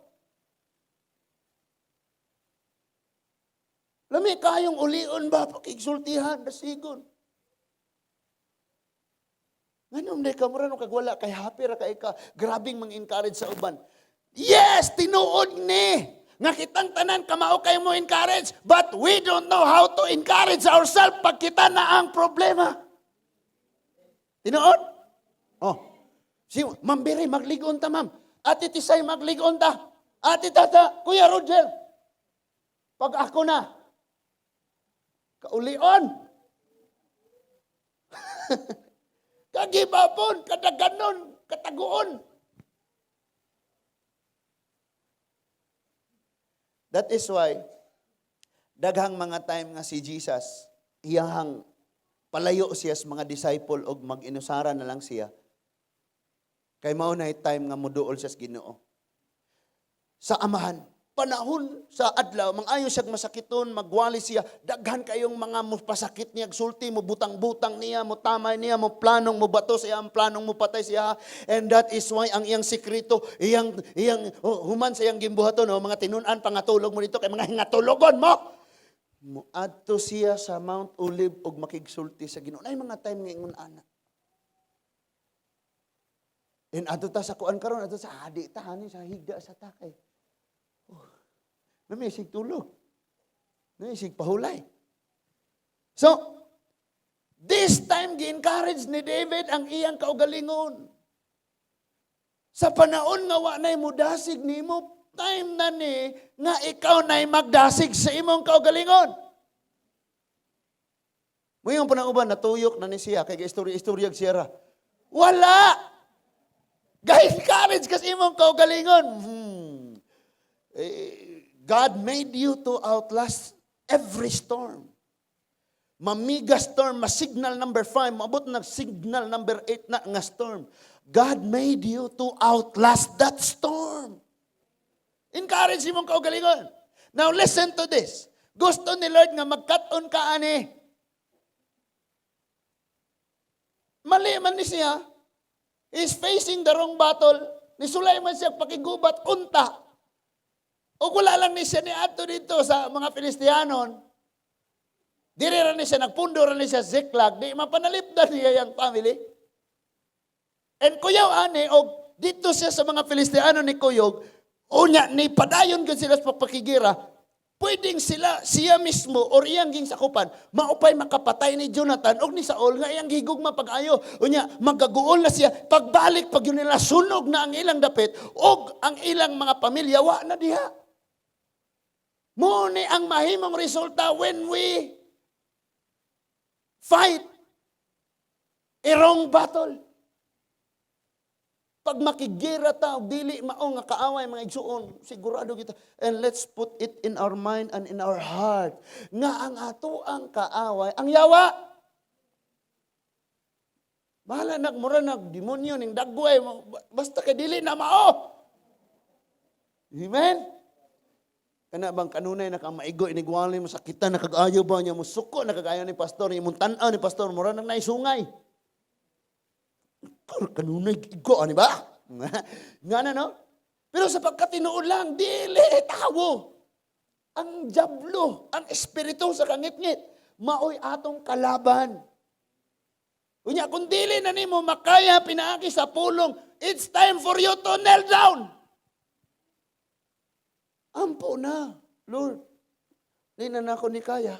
Lami kayong ulion ba, pakigsultihan, dasigon. Nganong di ka mura no kag wala kay happy ra kay ka, grabing mang-encourage sa uban. Yes, tinuod ni. Nga kitang tanan kamao kayo mo encourage, but we don't know how to encourage ourselves pag kita na ang problema. Tinuod? Oh. Si Ma'am Biri, magligon ta, ma'am. Ate Tisay, magligon ta. Ate Tata, Kuya Roger. Pag ako na, kaulion. Kagibapon, kadaganon, kataguon. That is why, daghang mga time nga si Jesus, iyahang palayo siya sa mga disciple og mag-inusara na lang siya. Kay mao na time nga muduol siya sa Ginoo. Sa amahan. Panahon sa adlaw, mang-ayo siya masakiton, magwali siya, daghan kayong mga mupasakit niya, sulti, mo butang-butang niya, mo tamay niya, mo planong mo bato siya, ang planong mo patay siya. And that is why ang iyang sikreto, iyang, iyang oh, human sa iyang gimbuhaton, oh, mga tinun-an pangatulog mo dito, kay mga hingatulogon mo. Muadto siya sa Mount Olive og makigsulti sa Ginoo. Ay mga time nga ingon ana. And adto ta sa kuan karon, adto sa adi ta hani sa higda sa takay. Oh, namisig tulog. Namisig pahulay. So, this time gi-encourage ni David ang iyang kaugalingon. Sa panahon nga wa nay mudasig nimo, time na ni nga ikaw na'y magdasig sa imong kaugalingon. Muingon pa na uban, natuyok na ni siya, kay istorya-istorya siya ra. Wala! Ga-encourage ka sa imong kaugalingon. Eh, God made you to outlast every storm. Mamiga storm, ma-signal number 5, maabot na signal number 8 na nga storm. God made you to outlast that storm. Encourage imong kaugalingon. Now listen to this. Gusto ni Lord nga magkat-on ka ani. Mali man ni siya. He's facing the wrong battle. Nisulay man siya pakigubat unta. O wala lang ni siya ni adto dito sa mga Filistianon. Diri ra ni siya, nagpundo ra ni siya Ziklag, di mapanalipdan niya yung family. And kuyaw ani, og dito siya sa mga Filistiano ni Kuyog, unya ni padayon gyud sila sa pagpakigira, pwedeng sila, siya mismo, or iyang ging sakupan, maupay makapatay ni Jonathan og ni Saul nga iyang gihigugma pag-ayo. Unya, magaguol na siya, pagbalik pag yun nila, sunog na ang ilang dapit, og ang ilang mga pamilya, wa na diha. Muni ang mahimong resulta when we fight a wrong battle. Pag makigira ta, og dili mao nga kaaway mga igsuon, sigurado kita. And let's put it in our mind and in our heart nga ang ato ang kaaway, ang yawa. Bahala nag mura nag demonyo ning dagway, basta kay dili na mao. Amen. Kana bang kanunay na kang maigo inigwali mo sakitan na kag-ayo ba niya mo suko na kag-ayo ni pastor imong tan-aw ni pastor mura nang naisungay. Kanunay igo ani ba? Nga na no? Pero sa pagkatinuod lang dili tawo. Ang jablo, ang espiritu sa kangitngit, maoy atong kalaban. Unya kung dili na nimo makaya pinaagi sa pulong, it's time for you to kneel down. Ampo na, Lord. Di na nako ni kaya.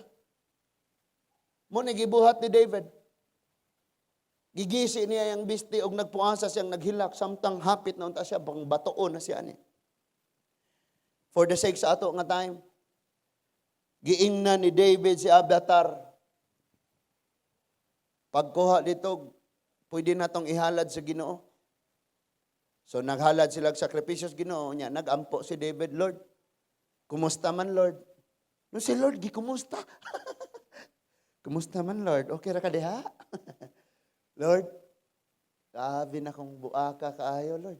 Mo ni gibuhat ni David. Gigisi niya yung bisti og nagpuasa siyang naghilak samtang hapit na unta siya bang batoon na siya ni. For the sake sa ato nga time, giingnan ni David si Abiatar. Pagkuha dito, pwede na tong ihalad sa Ginoo. So naghalad sila og sakripisyo sa Ginoo niya, nagampo si David, "Lord, kumusta man, Lord?" No si Lord, gi kumusta? "Kumusta man, Lord? Okay ra ka diha? Lord, grabe na kong buaka kaayo, Lord.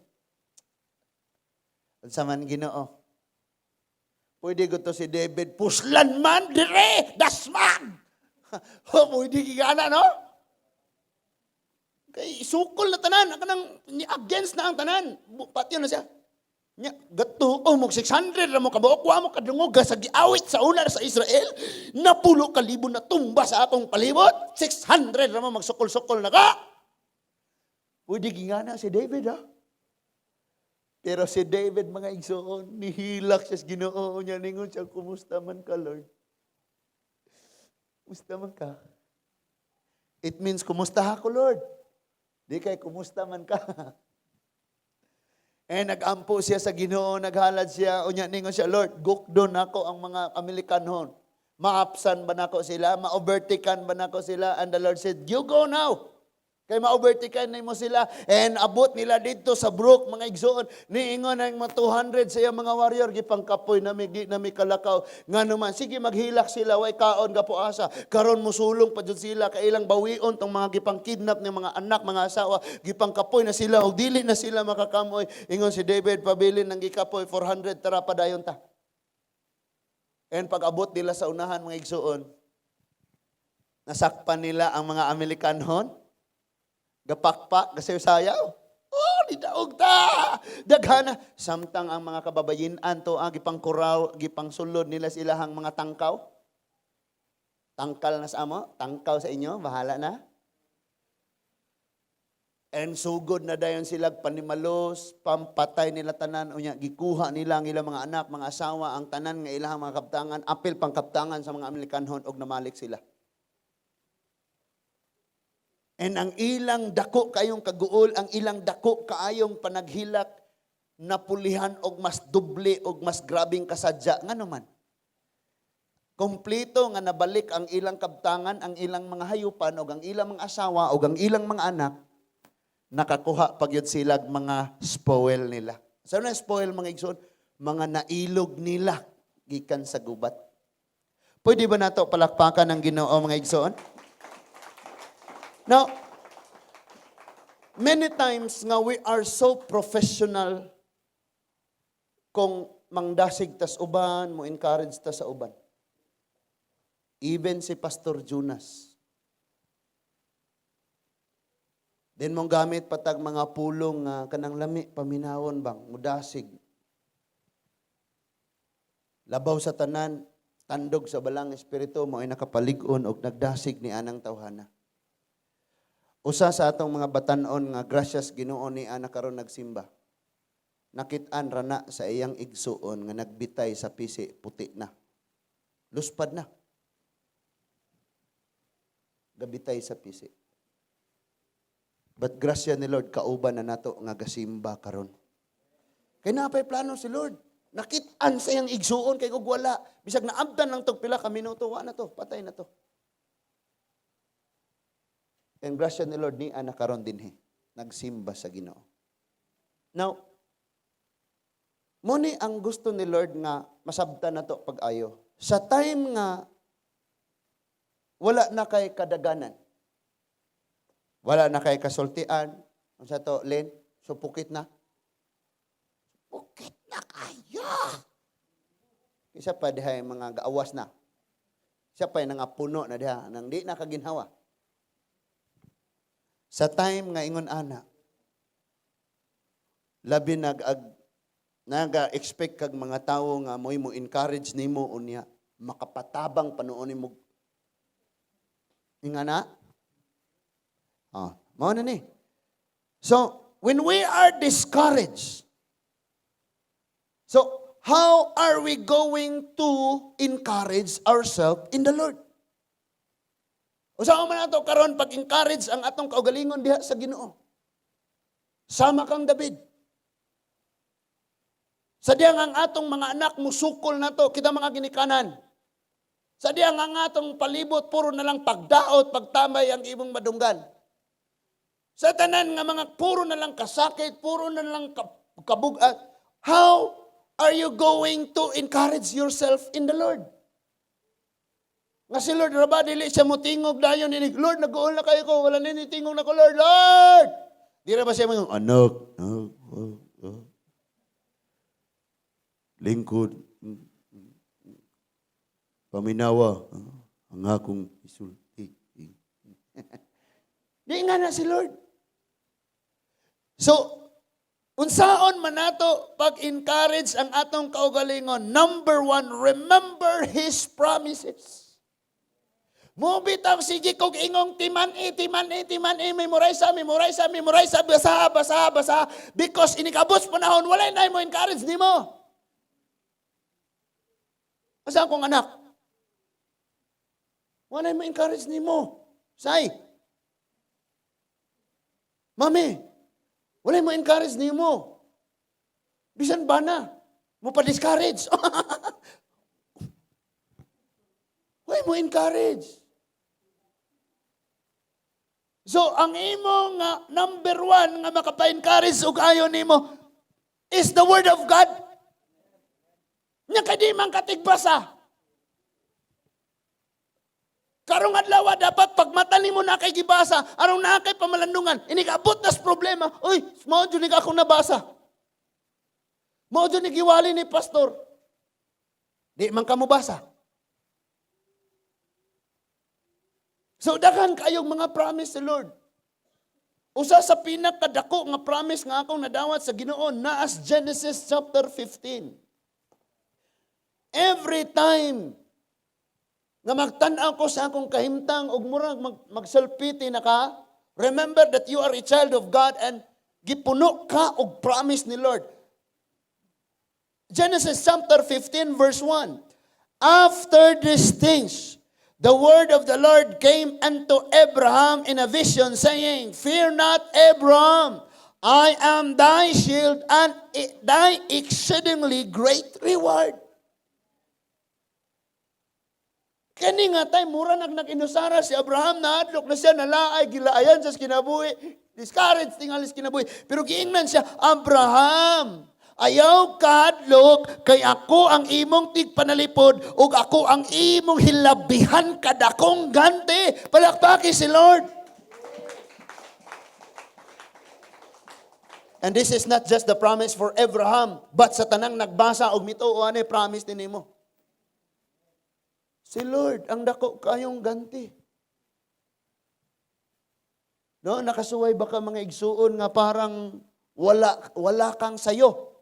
Unsa man, Ginoo?" Pwede ko to si David, "Puslan man dire, dasmag." Oh, pwede gigana, no? Kay sukol na tanan, kanang ni against na ang tanan. Patyon na siya. Nya, gato, oh, mo 600 ra mo kabuok, wa mo kadungog sa giawit sa una sa Israel, napulo ka libo na tumba sa akong palibot, 600 ra mo magsukol-sukol na ka. Pwede gingana si David, ha? Pero si David, mga igsoon, nihilak siya sa Ginoo niya, ningon siya, "Kumusta man ka, Lord? Kumusta man ka?" It means, "Kumusta ako, Lord?" Di kay, "Kumusta man ka?" Eh, nag-ampo siya sa Ginoo, naghalad siya, unya ningon siya, "Lord, gukdon nako ang mga Amerikanhon. Maapsan ba nako sila? Ma-overtaken ba nako sila?" And the Lord said, "You go now. Kay ma-overtaken nimo sila." And abot nila dito sa brook, mga igsoon. Niingon ang mga 200 sa iyang mga warrior, "Gipangkapoy nami, di nami kalakaw. Nga naman, sige maghilak sila, way kaon gapo asa. Karon musulong pa jud sila, kailang bawion tong mga gipang-kidnap ng mga anak, mga asawa, gipangkapoy na sila, og dili na sila makakamoy." Ingon si David, "Pabilin ng gikapoy, 400, tara padayon ta." And pag-abot nila sa unahan, mga igsuon, nasakpan nila ang mga Amerikanhon. Gapakpak, gasayaw. Oh, nidaog ta! Daghana. Samtang ang mga kababayen-an to, gipangkuraw, gipangsulod nila sa ilahang mga tangkaw. Tangkal na sa amo, tangkaw sa inyo, bahala na. And sugod na dayon sila panimalos, pampatay nila tanan, unya gikuha nila ang ilang mga anak, mga asawa, ang tanan nga ilang mga kabtangan, apil pang kabtangan sa mga Amerikanhon og namalik sila. And ang ilang dako kayong kaguol, ang ilang dako kaayong panaghilak, napulihan og mas doble og mas grabing kasadya. Ngano man? Kompleto nga nabalik ang ilang kabtangan, ang ilang mga hayupan, og ang ilang mga asawa, og ang ilang mga anak, nakakuha pa gyud sila mga spoil nila. Sa na spoil, mga igsoon? Mga nailog nila gikan sa gubat. Pwede ba nato palakpakan ang Ginoo, mga igsoon? Now, many times nga we are so professional kung mangdasig tas uban, mo encourage ta sa uban. Even si Pastor Jonas. Then mong gamit patag mga pulong nga kanang lami paminawon bang mudasig. Labaw sa tanan, tandog sa balang espiritu mo ay nakapalig-on og nagdasig ni anang tawhana. Usa sa atong mga batan-on nga grasyas Ginoo ni ana karon nagsimba. Nakit-an ra na sa iyang igsuon nga nagbitay sa pisi, puti na. Luspad na. Gabitay sa pisi. But grasya ni Lord, kauban na nato nga gasimba karon. Kay napay plano si Lord. Nakit-an sa iyang igsuon kay ug wala. Bisag naabtan lang tog pila ka minuto, wa na to, patay na to. And grasya ni Lord ni ana karon dinhi. Nagsimba sa Ginoo. Now, mo ni ang gusto ni Lord nga masabtan nato pag-ayo. Sa time nga wala na kay kadaganan. Wala na kay kasultian. Unsa to, Len? Supukit na. Supukit na kayo. Isa pa diha yung mga gaawas na. Isa pa yung nga puno na diha nang di na kaginhawa. Sa time nga ingon ana, labi nag ag, naga-expect kag mga tawo nga mo'y mo encourage nimo unya makapatabang panuon nimo ingana. Ah, mao na ni. So, when we are discouraged, so how are we going to encourage ourselves in the Lord? Usa man ato karon pag-encourage ang atong kaugalingon diha sa Ginoo? Sama kang David. Sa diyang ang atong mga anak musukol na to, kita mga ginikanan. Sa diyang ang atong palibot, puro na lang pagdaot, pagtamay ang imong madunggan. Sa tanan nga mga puro na lang kasakit, puro na lang kabugat. How are you going to encourage yourself in the Lord? Nga si Lord, raba, dili siya motingog dayon ini. Lord, nag-uol na kayo ko, wala nini tingog na ko, Lord, Lord! Di ra ba siya mga, anak, oh, oh, oh. Lingkod, paminawa, ang akong isulti. Di nga na si Lord. So, unsaon man nato pag-encourage ang atong kaugalingon? Number one, remember His promises. Mubitaw sige kog ingong timan-i, timan-i, timan-i, memorize, memorize, memorize, basa, basa, basa. Because inikabot panahon, wala na mo encourage nimo. Asa akong anak? Wala mo encourage nimo. Say. Mami, wala mo encourage nimo. Bisan ba na? Mo pa-discourage. Wala mo encourage. So, ang imo nga number one nga makapa-encourage og ayo nimo is the Word of God. Nya kay di man katigbasa. Karong adlaw dapat pagmata nimo na kay gibasa, aron naa kay pamalandungan. Inikabot nas problema. Uy, mao jud ni akong nabasa. Mao jud ni giwali ni pastor. Di man ka mobasa. So daghan kayong mga promise sa Lord. Usa sa pinakadako nga promise nga akong nadawat sa Ginoo naas Genesis chapter 15. Every time nga magtan-aw ko sa akong kahimtang ug murag mag-self-pity na ka, remember that you are a child of God and gipuno ka og promise ni Lord. Genesis chapter 15 verse 1. "After these things, the word of the Lord came unto Abraham in a vision, saying, 'Fear not, Abraham, I am thy shield and thy exceedingly great reward.'" Kani nga tay mura nag nag-inusara si Abraham, nahadlok na siya, nalaay, gilaayan sa kinabuhi, discouraged tingali sa kinabuhi. Pero giingnan siya, "Abraham, ayaw kahadlok, kay ako ang imong tigpanalipod ug ako ang imong hilabihan kadakong ganti." Palakpaki si Lord. And this is not just the promise for Abraham, but sa tanang nagbasa og mituo ani, promise din nimo. Si Lord ang dako kayong ganti. No, nakasuway ba ka, mga igsuon, nga parang wala wala kang sayo?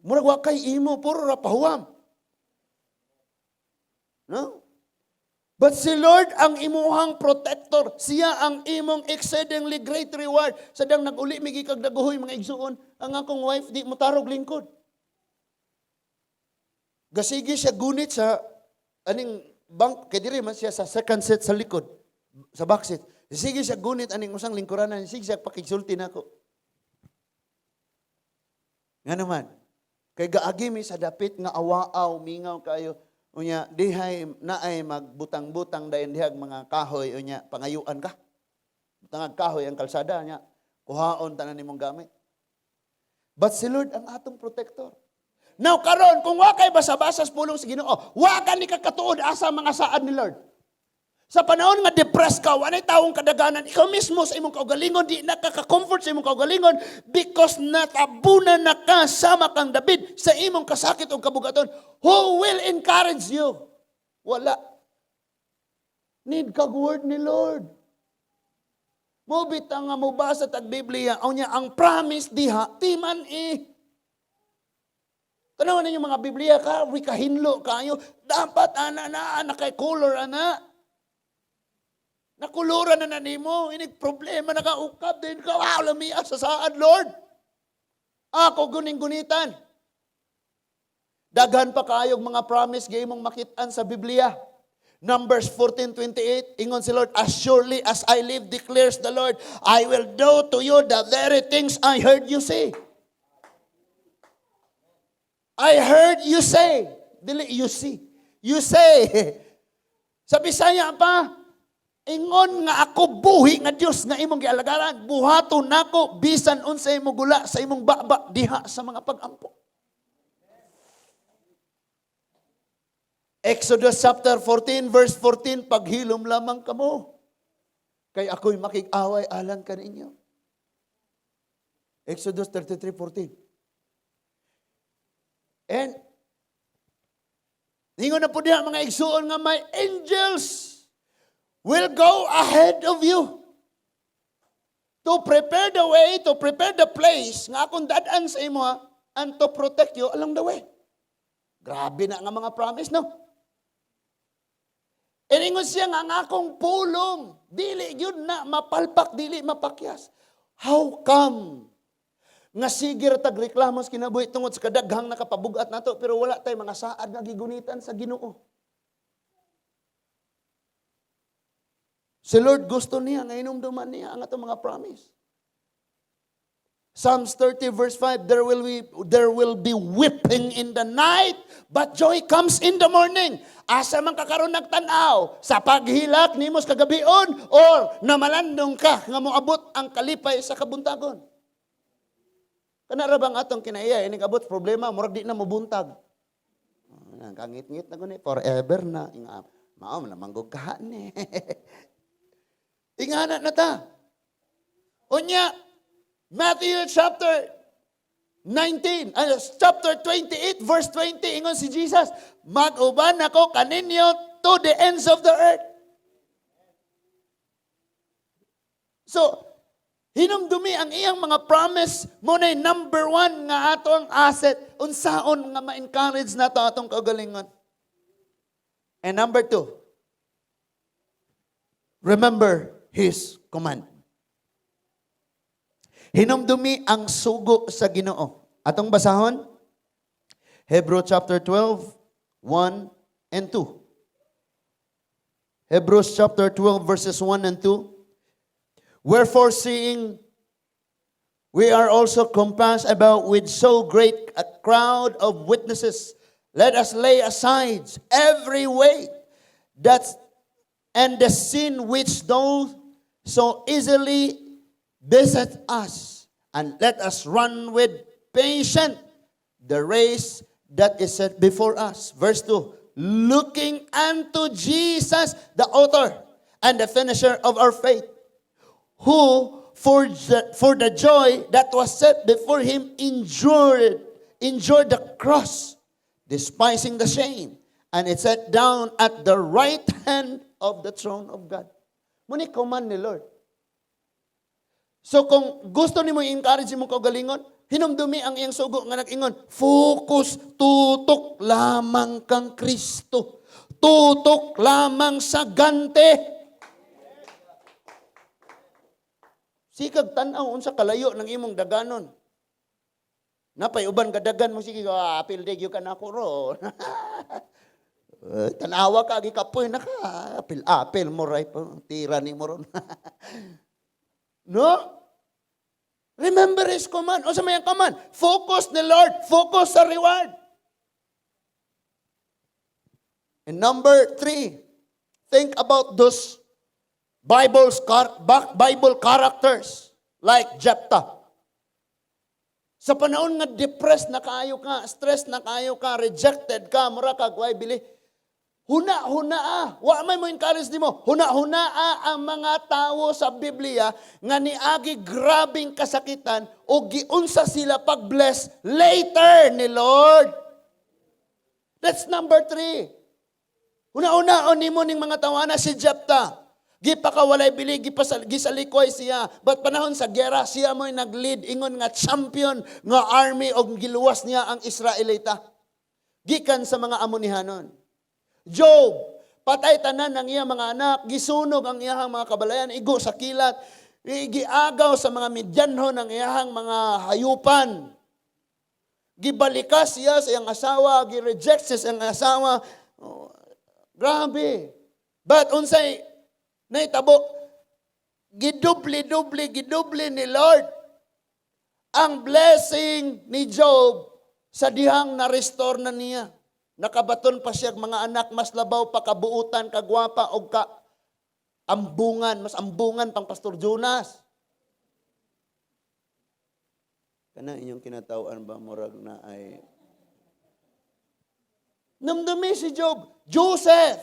Murag wa kay imo, puro ra pahuwam. No? But si Lord ang imuhang protector. Siya ang imong exceedingly great reward. Sa dang nag-uli mi gikan Dagohoy, mga igsuon, ang akong wife di mo tarog lingkod. Gasige siya gunit sa aning bank kay diri man siya sa second seat sa likod, sa back seat. Sige siya gunit aning usang lingkuranan, sige siya pakigsulti nako. Nga naman, kay gaagi mi sa dapit nga awaaw, mingaw kayo. Unya, dihay naay magbutang-butang dayon dihag mga kahoy, unya pangayuan ka. Butangag kahoy ang kalsada nya, kuhaon tanan nimong gamit. But si Lord ang atong protector. Now karon, kung wa kay basa-basa sa pulong sa Ginoo, wa ka ni kakatuod asa mga saad ni Lord. Sa panahon nga depressed ka, walay tawong kadaganan, ikaw mismo sa imong kaugalingon, di nakaka-comfort sa imong kaugalingon because natabunan na ka sama kang David sa imong kasakit o kabugaton. Who will encourage you? Wala. Need kag word ni Lord. Mo bitang nga mobasa tag Biblia, unya ang promise diha, timan eh. Tanawan ninyo mga Biblia ka, wi kahinlo kayo. Dapat ana na, ana kay color ana. Nakuluran na na nimo, inig problema na ka ukab din ka, wow, lamia sa saad, Lord. Ako guning-gunitan. Daghan pa kayog mga promise gay imong makit-an sa Biblia. Numbers 14:28, ingon si Lord, "As surely as I live, declares the Lord, I will do to you the very things I heard you say." I heard you say. Dili, you see. You say. Sa Bisaya pa, ingon nga ako buhi nga Dios nga imong gialagaran, buhaton nako bisan unsay mo gula sa imong baba diha sa mga pag-ampo. Exodus chapter 14 verse 14, "Paghilom lamang kamo, kay ako'y makig-away alang kaninyo." Exodus 33:14. And ingon na po diha, mga igsuon, nga my angels will go ahead of you to prepare the way, to prepare the place nga akong dad-an sa imo ha, and to protect you along the way. Grabe na nga mga promise, no? And ingon siya nga ang akong pulong, dili yun na mapalpak, dili mapakyas. How come nga sige ra tag reklamo sa kinabuhi tungod sa kadaghang nakapabugat nato, pero wala tay mga saad nga gigunitan sa Ginoo? Si Lord gusto niya nga hinumduman niya ang atong mga promise. Psalms 30 verse 5, There will be weeping in the night, but joy comes in the morning." Asa man ka karon nagtan-aw? Sa paghilak nimo sa kagabion or namalandong ka nga moabot ang kalipay sa kabuntagon? Kana ra bang atong kinaiya, inig abot problema, murag di na mobuntag. Oh, kangit-ngit na guni, forever na. Inga, mao man manggug ka ni. Ingana na ta. Unya, Matthew chapter 19, chapter 28, verse 20, ingon si Jesus, "Mag-uban ako kaninyo to the ends of the earth." So, hinumdumi ang iyang mga promise mao na number one nga ato ang asset unsaon nga ma-encourage nato atong kaugalingon. And number two, remember His command. Hinumdumi ang sugo sa Ginoo. Atong basahon, Hebrew chapter 12, 1 and 2. Hebrews chapter 12, verses 1 and 2. "Wherefore, seeing we are also compassed about with so great a crowd of witnesses, let us lay aside every weight that and the sin which doth so easily beset us, and let us run with patience the race that is set before us." Verse 2, "Looking unto Jesus, the author and the finisher of our faith, who for the joy that was set before him endured the cross, despising the shame, and is set down at the right hand of the throne of God." Mao ni command ni Lord. So kung gusto nimo i-encourage imong kaugalingon, hinumdumi ang iyang sugo nga nag-ingon, focus, tutok lamang kang Kristo. Tutok lamang sa gante. Sikag tan-aw unsa kalayo ng imong daganon. Napay uban kadagan mo, sige, ah, apil di gyud ka nako ron. Eh, tanawa ka, gikapoy na ka. Apil, apil mo ray, tira ni mo ron. No? Remember His command. Unsa may ang command? Focus ni Lord. Focus sa reward. And number three, think about those Bible characters like Jephthah. Sa panahon nga depressed na kaayo ka, stressed na kaayo ka, rejected ka, mura ka way bili. Huna, huna ah. Wa may mo encourage nimo. Huna, huna ah ang mga tawo sa Biblia nga niagi grabing kasakitan o giunsa sila pag-bless later ni Lord. That's number three. Huna-huna nimo ning mga tawana si Jephthah. Gipakawalay bili, gipasal, gisalikoy siya. But panahon sa gera, siya mo'y nag-lead, ingon nga champion nga army og giluwas niya ang Israelita gikan sa mga Amonihanon. Job, patay tanan ang iya mga anak, gisunog ang iyahang mga kabalayan, igo sa kilat, giagaw sa mga Midyanhon ang iyahang mga hayupan. Gibalikas siya sa iyang asawa, gi-reject siya sa iyang asawa. Oh, grabe. But unsay naitabo, gidubli-dubli, gidubli ni Lord ang blessing ni Job sa dihang na-restore na niya. Nakabaton pa siya mga anak, mas labaw pa kabuutan, kagwapa, o ka ambungan, mas ambungan pang Pastor Jonas. Kana inyong kinatawan ba, murag na ay Namdumi si Job. Joseph,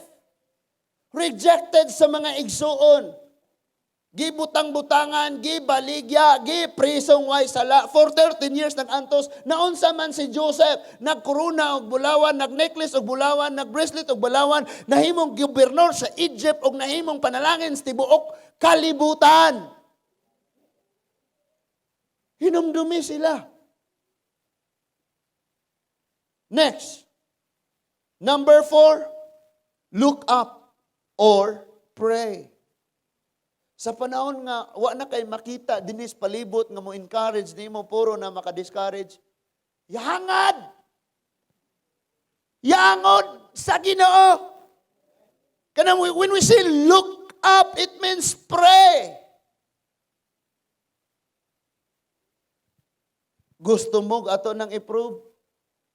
rejected sa mga igsuon. Gibutang-butangan, gibaligya, giprisong way sala. For 13 years nag-antos, naunsa man si Joseph, nagkorona og bulawan, nag-necklace og bulawan, nag-bracelet og bulawan, nahimong gobernador sa Egypt og nahimong panalangin sa tibuok kalibutan. Hinumdumi sila. Next. Number four, look up or pray. Sa panahon nga wa na kay makita dinis palibot nga mo encourage nimo, puro na maka-discourage, yangad! Yangod sa Ginoo. Kanang when we say look up, it means pray. Gusto mo ato nang i-prove?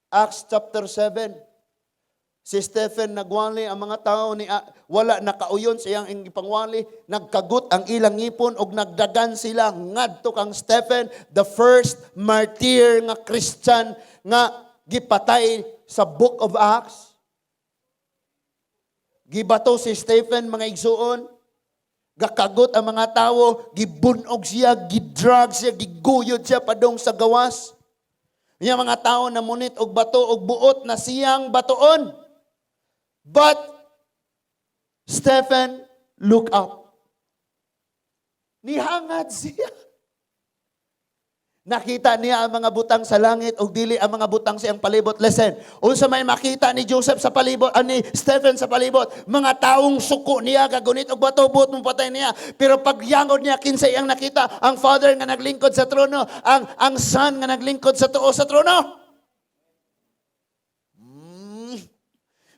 Acts chapter 7. Si Stephen nagwali, ang mga tao ni wala nakauyon sa iyang ipangwali, nagkagut ang ilang ngipon og nagdagan sila ngadto kang Stephen, the first martyr nga Christian nga gipatay sa Book of Acts. Gibato si Stephen, mga igsuon. Gakagot ang mga tawo, gibunog siya, gidrag siya, giguyod siya padong sa gawas. Unya mga tao namunit og bato og buot na siyang batoon. But Stephen look up. Nihangad siya. Nakita niya ang mga butang sa langit ug dili ang mga butang sa iyang palibot. Listen, unsa may makita ni Joseph sa palibot, ani Stephen sa palibot, mga taong suko niya, gagunit og bato, buot mopatay niya. Pero pagyangod niya, kinsa iyang nakita? Ang Father nga naglingkod sa trono, ang Son nga naglingkod sa tuo sa trono.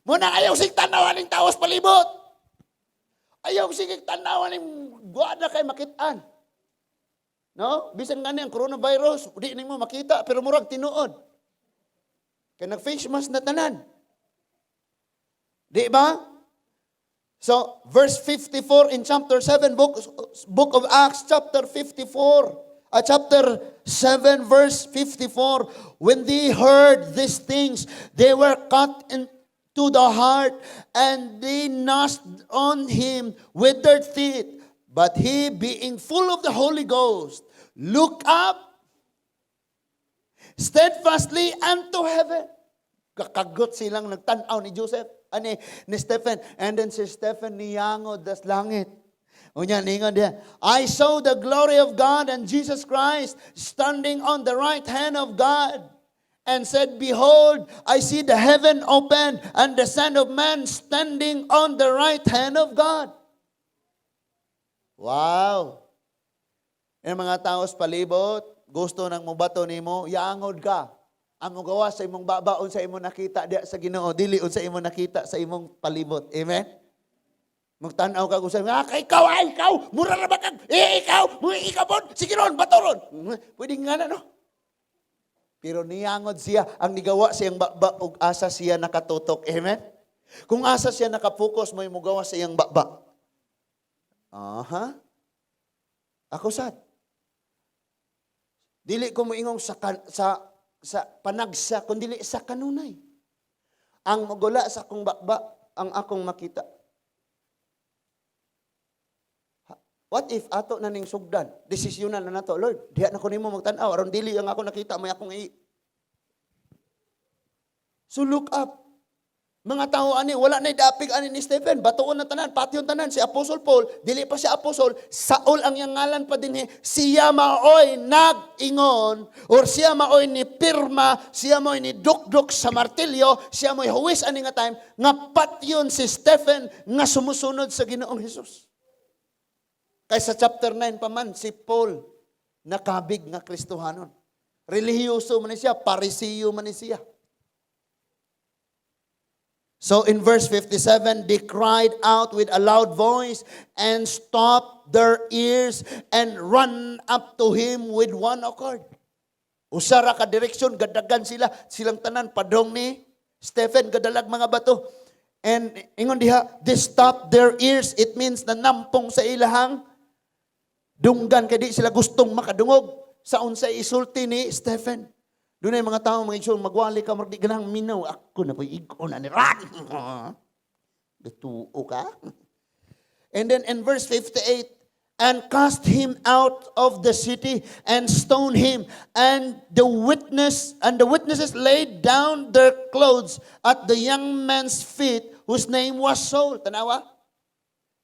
Muna ayaw sig tanawan ning tao sa palibot. Ayaw sige tanawan ning guwada kay makitaan. No? Bisan nga ang coronavirus, di nimo makita pero murag tinuod. Kay nag-face mask na tanan. Di ba? So, verse 54 in chapter 7, book of Acts, chapter 54, chapter 7, verse 54. When they heard these things, they were cut into the heart and they gnashed on him with their teeth. But he, being full of the Holy Ghost, looked up steadfastly unto heaven. Kakagot silang nagtanaw ni Joseph, ani ni Stephen. And then si Stephen niyangod das langit. Unya ningon diya, "I saw the glory of God and Jesus Christ standing on the right hand of God." And said, "Behold, I see the heaven opened and the Son of Man standing on the right hand of God." Wow! Yung mga tao sa palibot, gusto nang mubato nimo, yangod ka. Ang mugawa sa imong baba unsa imong nakita diya sa Ginoo, dili unsa imong nakita sa imong palibot. Amen? Magtan-aw ka kung sa ah, kay ikaw, ay ikaw, mura ra ba kag, eh ikaw, mo ikaw pod, sige ron, bato ron. Pwede nga na, no? Pero niyangod siya, ang nigawa siyang baba ug asa siya nakatutok. Amen? Kung asa siya nakapokus, may mugawa sa iyang baba. Aha. Ako sad. Dili ko moingong sa panagsa, kun dili sa kanunay. Ang magula sa akong baba, ang akong makita. What if ato na ning sugdan? Desisyonan na nato, "Lord, diha na ko nimo magtan-aw aron dili ang ako nakita may akong i." So look up. Mga tao ani wala na dapig ani ni Stephen, batuon na tanan, patyon tanan si Apostle Paul, dili pa siya apostol, Saul ang iyang ngalan pa dinhi. Siya maoy nag-ingon or siya maoy ni pirma, siya maoy ni dukduk sa martilyo, siya maoy huwis ani nga time nga patyon si Stephen nga sumusunod sa Ginoong Hesus. Kay sa chapter 9 pa man si Paul nakabig nga Kristohanon. Relihiyoso man ni siya, Parisiyo man ni siya. So in verse 57, they cried out with a loud voice and stopped their ears and run up to him with one accord. Usa ra ka direksyon, gadagan sila, silang tanan padong ni Stephen, gadalag mga bato. And ingon diha, they stopped their ears. It means na nampong sa ilahang dunggan kay di sila gustong makadungog sa unsay isulti ni Stephen. Doon ay mga tao, mga igsoon, magwali ka, di ganang minaw. Ako na po, igo na ni Ran. Gatuo ka? And then in verse 58, and cast him out of the city and stone him. And the witnesses laid down their clothes at the young man's feet whose name was Saul. Tanawa?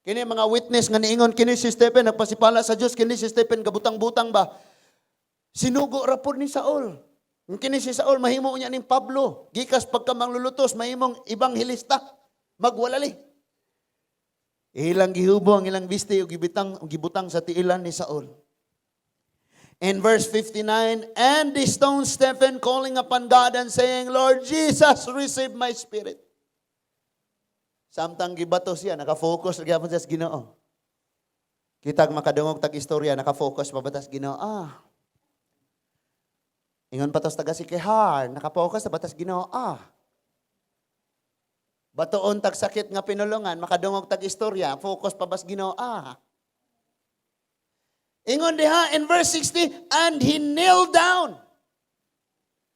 Kini mga witness nga niingon kini si Stephen nagpasipala sa Dios, kini si Stephen gabutang-butang ba? Sinugo ra pod ni Saul. Kung kini si Saul mahimo niya ning Pablo, gikas pagka manglulutos mahimong ebanghelista, magwalali. Ilang gihubo ang ilang bisti ug gibutang sa tiilan ni Saul. In verse 59, and they stoned Stephen, calling upon God and saying, "Lord Jesus, receive my spirit." Samtang gibato siya, nakafocus gyapon siya sa Ginoo. Kitag makadungog tag istorya, nakafocus pa ba tas Ginoo? Ah. Ingon pa tos taga si Kehar, nakafocus sa batas Ginoo. Ah. Batoon tag sakit nga pinulungan, makadungog tag istorya, focus pa bas Ginoo. Ah. Ingon diha in verse 60, and he knelt down.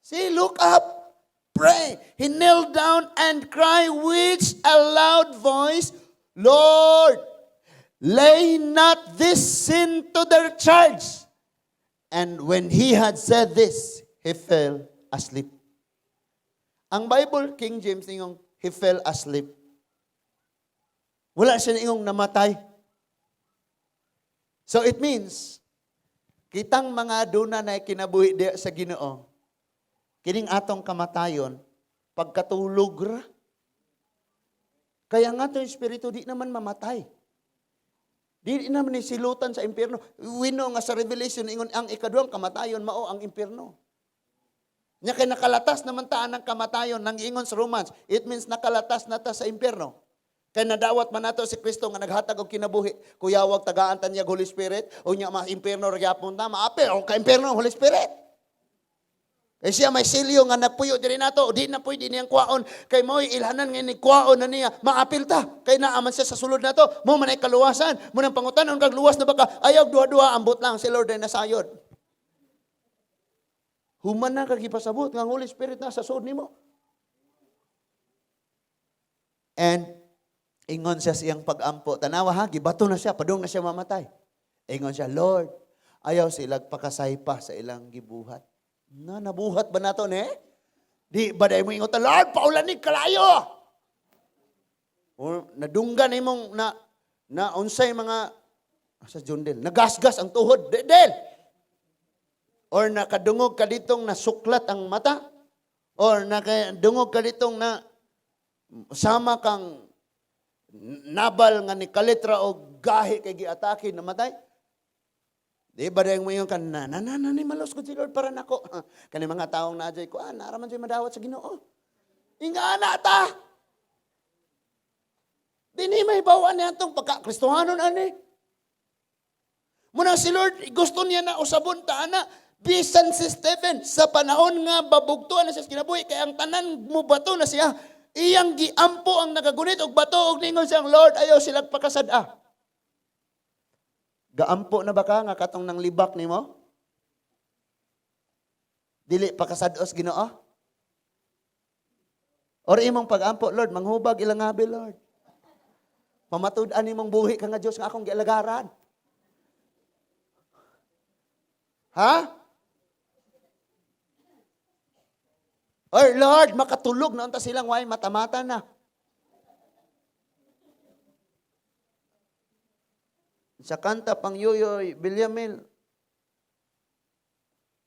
See, look up, pray. He knelt down and cried with a loud voice, "Lord, lay not this sin to their charge." And when he had said this, he fell asleep. Ang Bible, King James, ingong he fell asleep. Wala siya ingong namatay. So it means, kitang mga duna na kinabuhi diya sa Ginoo, kining atong kamatayon, pagkatulog ra. Kaya nga itong espiritu di naman mamatay. Di naman ni silutan sa impyerno. We know nga sa Revelation, ingon ang ikaduhang kamatayon mao ang impyerno. Nya kay nakalatas naman ta ang kamatayon nang ingon sa Romans, it means nakalatas na ta sa impyerno. Kay nadawat man nato si Kristo nga naghatag og kinabuhi. Kuyawag tagaan ta niya Holy Spirit, o nya ma impyerno ra gyapon ta, maapil o ka impyerno ang Holy Spirit. Kay siya may selyo nga nagpuyo diri nato, di na pwede niyang kuwaon kay mo'y ilhanan nga ni kuwaon na niya, maapil ta. Kay naa man siya sa sulod nato, mo man ay kaluwasan. Mo nang pangutanon kag luwas na baka, ayaw duha-duha, ambot lang si Lord ay nasayod. Human na kag ipasabot nga ang Holy Spirit na sa sulod nimo. And ingon siya siyang pag-ampo. Tanawa ha, gibato na siya, padung na siya mamatay. Ingon siya, "Lord, ayaw silag pakasaypa sa ilang gibuhat." Na, nabuhat ba nato ne? Di ba dahil mo ingon ta, "Lord, paulanig kalayo"? Or nadunggan imong na na unsay mga sa Jundel, nagasgas ang tuhod, del. Or nakadungog ka ditong nasuklat ang mata. Or nakadungog ka ditong na sama kang Nabal nga ni kalitra og gahi kay giatake, namatay. Di ba dahil mo yung kan na na na, na ni malos ko si Lord para nako. Kani mga taong naadyoy ko, ah, nara man siya madawat sa Ginoo. Ingana ta. Dini may bawaan niya itong pagka Kristohanon ani. Muna si Lord, gusto niya na usabon ta ana. Bisan si Stephen, sa panahon nga babugtuan na siya sa kinabuhi, kay ang tanan mo bato na siya, iyang giampo ang nagagunit og bato og ningon siyang, "Lord, ayaw silang pakasad-a." Gaampo na ba ka nga katong nang libak nimo? Dili pakasad-os Ginoo? Or imong pag-ampo, "Lord, manghubag ilang ngabi, Lord. Pamatud-an nimong buhi ka nga Dios nga akong gialagaran." Ha? Or "Lord, makatulog na unta silang way matamata na." Sa kanta pang Yoyoy Villamil,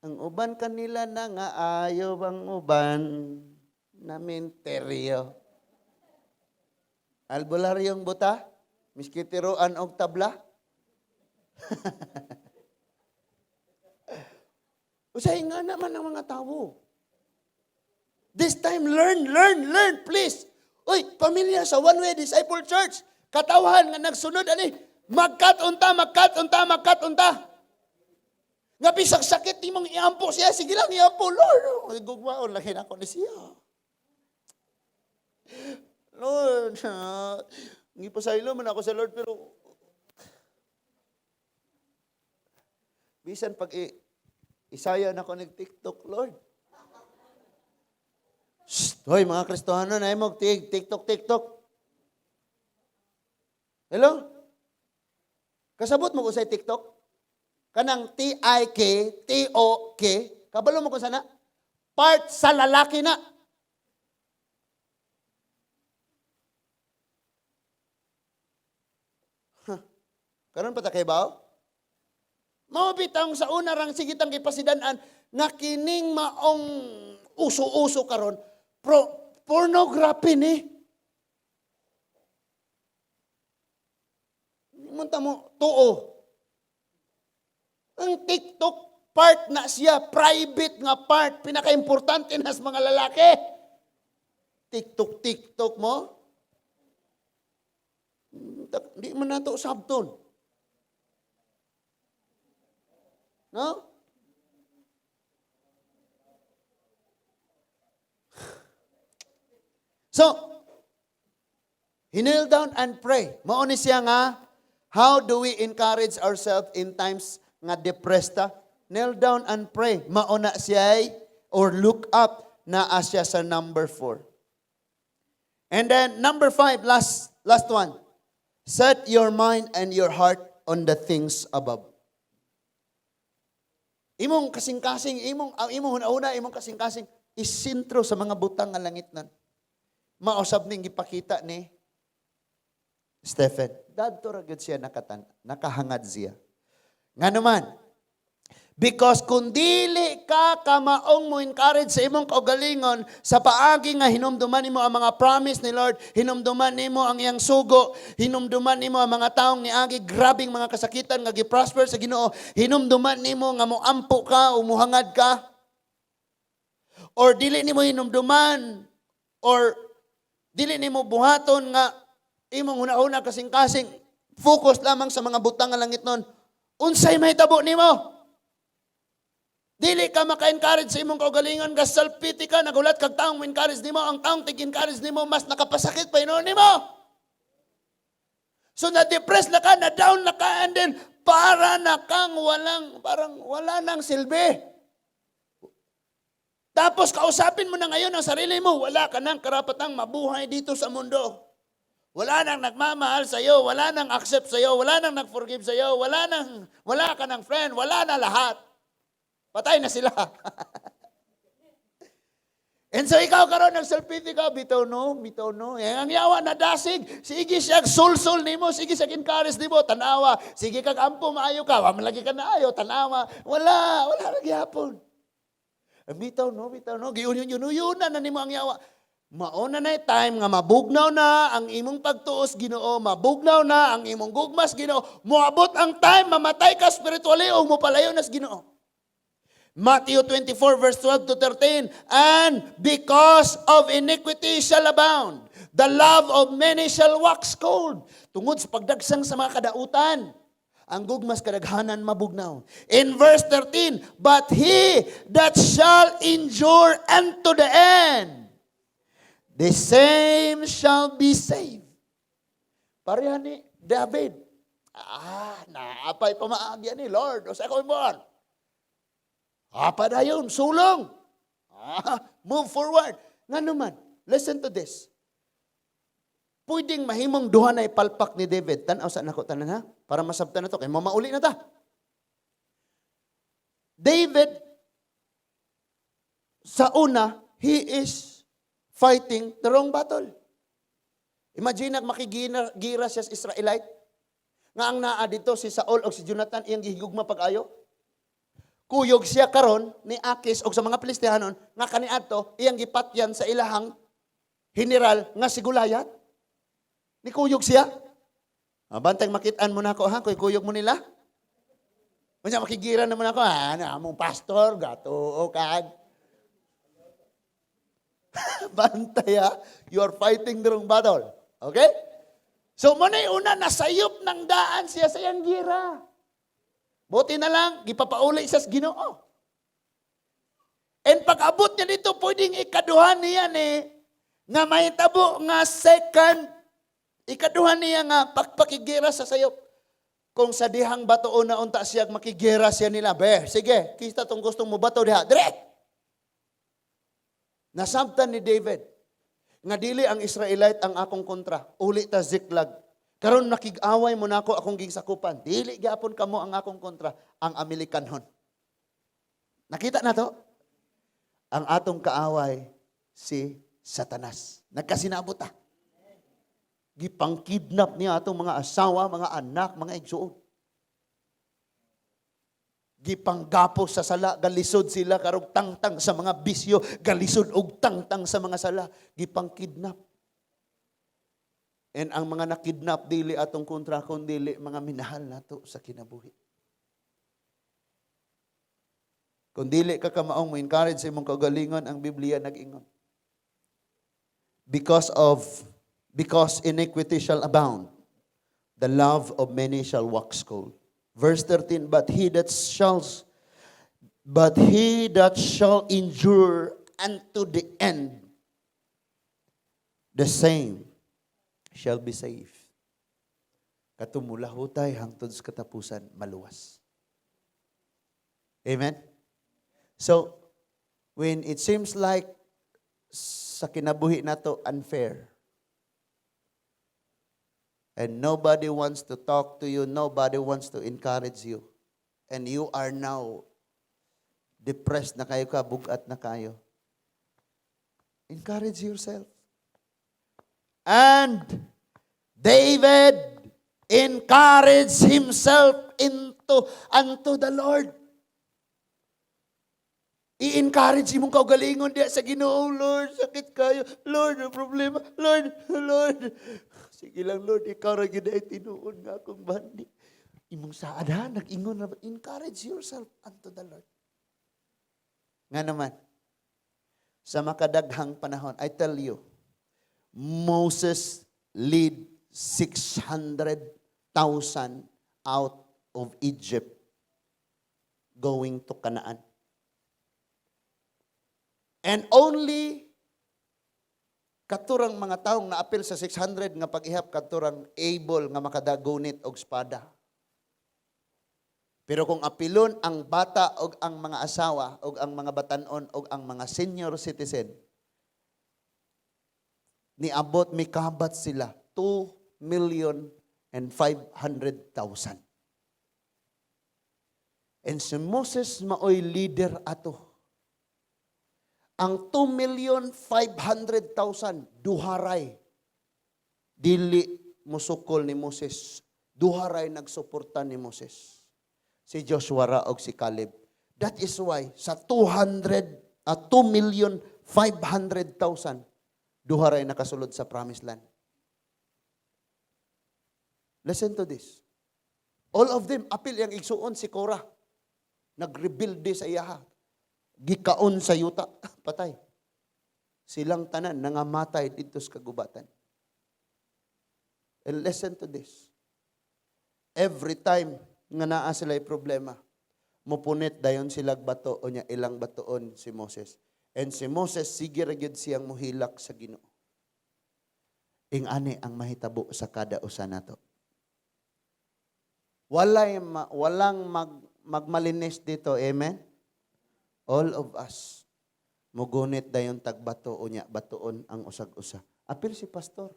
ang uban kanila na nga ayaw ang uban na minteryo. Albularyong buta, miski tiruan og tabla. Usay nga naman ang mga tao. This time, learn, learn, learn, please. Uy, pamilya sa One Way Disciple Church, katawhan nga nagsunod ani, magkat-unta, magkat-unta, magkat-unta. Nga bisag sakit imong iampo siya, sige lang iampo, "Lord. Gugmaon lagi na ako ni siya. Lord, ngipasaylo man ako sa Lord, pero bisan pag isaya na ako nag-TikTok, Lord." Shh, hoy mga Kristohano, na mo TikTok, TikTok. Hello? Kasabot mo ko sa TikTok? Kanang T-I-K, T-O-K, kabalo mo kung sana? Part sa lalaki na. Huh. Karon pa ta kay baw? Mao bitang sa una rang sigitang gipasidan-an nga kining maong uso-uso karon pro pornography ni. Munta mo tuo. Ang TikTok part na siya, private nga part, pinaka-importante na sa mga lalaki. TikTok, TikTok mo. Di man nato sabton. No? So, he kneel down and pray. Mao ni siya nga, how do we encourage ourselves in times nga depressed ta? Kneel down and pray. Mao na siya or look up na siya sa number 4. And then number 5, last one. Set your mind and your heart on the things above. Imong kasing-kasing, imong ang imong huna-huna, imong kasing-kasing. Isintro sa mga butang nga langitnon. Mao sab ning gipakita ni Stephen. Dadto ra gyud siya nakahangad siya. Ngano man? Because kung dili ka kamaong mo encourage sa imong kaugalingon sa paagi nga hinumduman nimo ang mga promise ni Lord, hinumduman nimo ang iyang sugo, hinumduman nimo ang mga taong niagi grabing mga kasakitan nga gi-prosper sa Ginoo, hinumduman nimo nga moampo ka o muhangad ka, or dili nimo hinumduman or dili nimo buhaton nga imong hunahuna, kasing-kasing focus lamang sa mga butang nga langitnon, unsay mahitabo nimo? Dili ka maka-encourage sa imong kaugalingon, gas self-pity ka, nagulat kag taong mo-encourage nimo, ang taong tig-encourage nimo mas nakapasakit pa hinuon nimo. So na-depress na ka, na-down na ka, and then para na kang walang, parang wala nang silbi. Tapos kausapin mo na ngayon ang sarili mo, wala ka nang karapatang mabuhay dito sa mundo. Wala nang nagmamahal sa iyo, wala nang accept sa iyo, wala nang nag-forgive sa iyo, wala ka nang friend, wala na lahat. Patay na sila. And so ikaw karon nag-self-pity ka, bitaw no, bitaw no. Eh, ang yawa na dasig, sige siya sulsul nimo, sige siya encourage nimo, tanawa, sige kag ampo maayo ka, wa man lagi ka naayo, tanawa, wala, wala ra gyapon. Eh, bitaw no, giunyon-yun na nimo ang yawa. Mauna na time nga mabugnaw na ang imong pagtuos Ginoo, mabugnaw na ang imong gugmas Ginoo, moabot ang time mamatay ka spiritually o mopalayo na sa Ginoo. Matthew 24 verse 12 to 13, "And because of iniquity shall abound, the love of many shall wax cold." Tungod sa pagdagsang sa mga kadautan, ang gugmas kadaghanan mabugnaw. In verse 13, "But he that shall endure unto the end, the same shall be saved." Pareha ni David. Ah, naapay pamaagyan ni Lord. O sa ako mo. Ah, padayon, sulong. Ah, move forward. Nga naman, listen to this. Pwedeng mahimong duha na ipalpak ni David. Tanaw sa nako tanan ha, para masabtan na to. Kay mamauli na ta. David, sa una, he is fighting the wrong battle. Imagine makigira gira siya sa Israelite. Nga ang naa dito si Saul o si Jonathan, iyang gihigugma pag-ayo. Kuyog siya karon ni Akis og sa mga Filistihanon nga kaniadto iyang gipatyan sa ilahang general nga si Goliath. Ni kuyog siya. Ah, bantay makitaan mo na ako ha, kuy kuyog mo nila. Unya makigira naman ako, ha, na among pastor, gato o kag. Bantay ha, you are fighting the wrong battle. Okay? So mo na una, nasayop ng daan siya sa iyang gira. Buti na lang, gipapauli siya sa Ginoo. And pag-abot niya dito, pwedeng ikaduhan niya ni nga mahitabo nga second, ikaduhan niya nga pagpakigira sa sayop. Kung sa dihang bato na unta siya makigira siya nila, be, sige, kita tong gustong mo bato diha, dire! Nasabtan ni David nga dili ang Israelite ang akong kontra, uli ta Ziklag. Karon nakig-away mo nako akong gisakupan. Dili gyapon kamo ang akong kontra, ang Amalekanhon. Nakita na to? Ang atong kaaway si Satanas. Nagkasinabot ta. Gipangkidnap niya atong mga asawa, mga anak, mga igsuon. Gipanggapo sa sala, galisod sila karog tangtang sa mga bisyo, galisod og tangtang sa mga sala, gipangkidnap. And ang mga nakidnap dili atong kontra kun dili mga minahal nato sa kinabuhi. Kung dili ka kamaong mo encourage sa imong kaugalingon, ang Biblia nag-ingon. Because iniquity shall abound, the love of many shall wax cold. Verse 13, "But he that shall endure unto the end, the same shall be saved." Katumulahutay hangtod sa katapusan, maluwas. Amen? So, when it seems like sa kinabuhi nato unfair, and nobody wants to talk to you, nobody wants to encourage you, and you are now depressed na kayo ka, bugat na kayo, Encourage yourself. And David encouraged himself into unto the Lord. I-encourage imong kaugalingon diya sa Ginoo. "Lord, sakit kayo. Lord, may problema. Lord, Lord. Sige lang, Lord, ikaw ra gyud ay tinuod nga akong bandi." Imong saad ha, nag-ingon na, encourage yourself unto the Lord. Nga naman, sa makadaghang panahon, I tell you, Moses lead 600,000 out of Egypt going to Canaan. And only katurang mga taong naapil sa 600 nga pag-ihap, katurang able nga makadagunit og espada. Pero kung apilon ang bata og ang mga asawa og ang mga batanon og ang mga senior citizen, niabot, mikabat sila 2 million and 500,000. And si Moses maoy leader ato. Ang 2 million 500,000, duharay dili musukol ni Moses. Duharay nagsuporta ni Moses. Si Joshua ra og si Caleb. That is why sa 200 2 million 500,000, duharay nakasulod sa promised land. Listen to this. All of them, apil yang igsuon si Korah. Nagrebelde sa iyaha. Gikaon sa yuta. Patay. Silang tanan nangamatay dito sa kagubatan. And listen to this. Every time nga naa sila problema, mupunit dayon silag bato o niya ilang batoon si Moses. And si Moses, sige ra gyud siyang muhilak sa Ginoo. Ing-ani ang mahitabo sa kada usa nato. Walang magmalinis dito, amen? All of us mugunit dayon tagbato unya batoon ang usag-usa. Apil si pastor.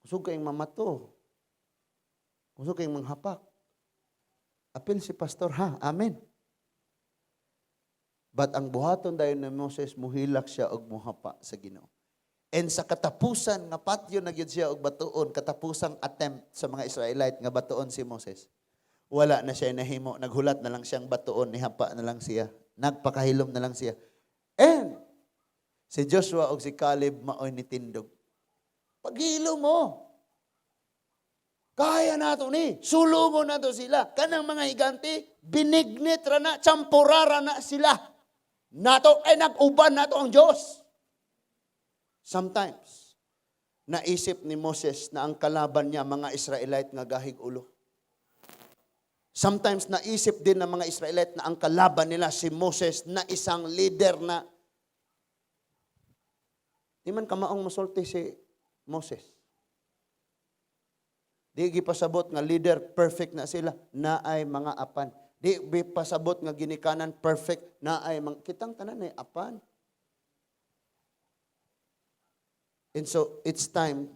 Kusog kayong mamato. Kusog kayong manghapak. Apil si pastor ha. Amen. But ang buhaton dayon ni Moses, muhilak siya og muhapa sa Ginoo. And sa katapusan nga patyo na gyud siya og batuon, katapusang attempt sa mga Israelite nga batuon si Moses. Wala na siya nahimo, naghulat na lang siyang batuon, nihapa na lang siya. Nagpakahilom na lang siya. And si Joshua og si Caleb maoy nitindog. "Paghilom mo. Kaya nato ni. Sulungon nato sila. Kanang mga higante, binignit ra na, champurara na sila. Nato ay nag-uban nato ang Diyos." Sometimes, naisip ni Moses na ang kalaban niya mga Israelite nga gahig ulo. Sometimes naisip din ng mga Israelite na ang kalaban nila si Moses na isang leader na di man kamaong musulti si Moses. Di gipasabot nga leader perfect na sila, naay mga apan. Di pasabot nga ginikanan perfect, naay mga kitang tanan ay apan. And so it's time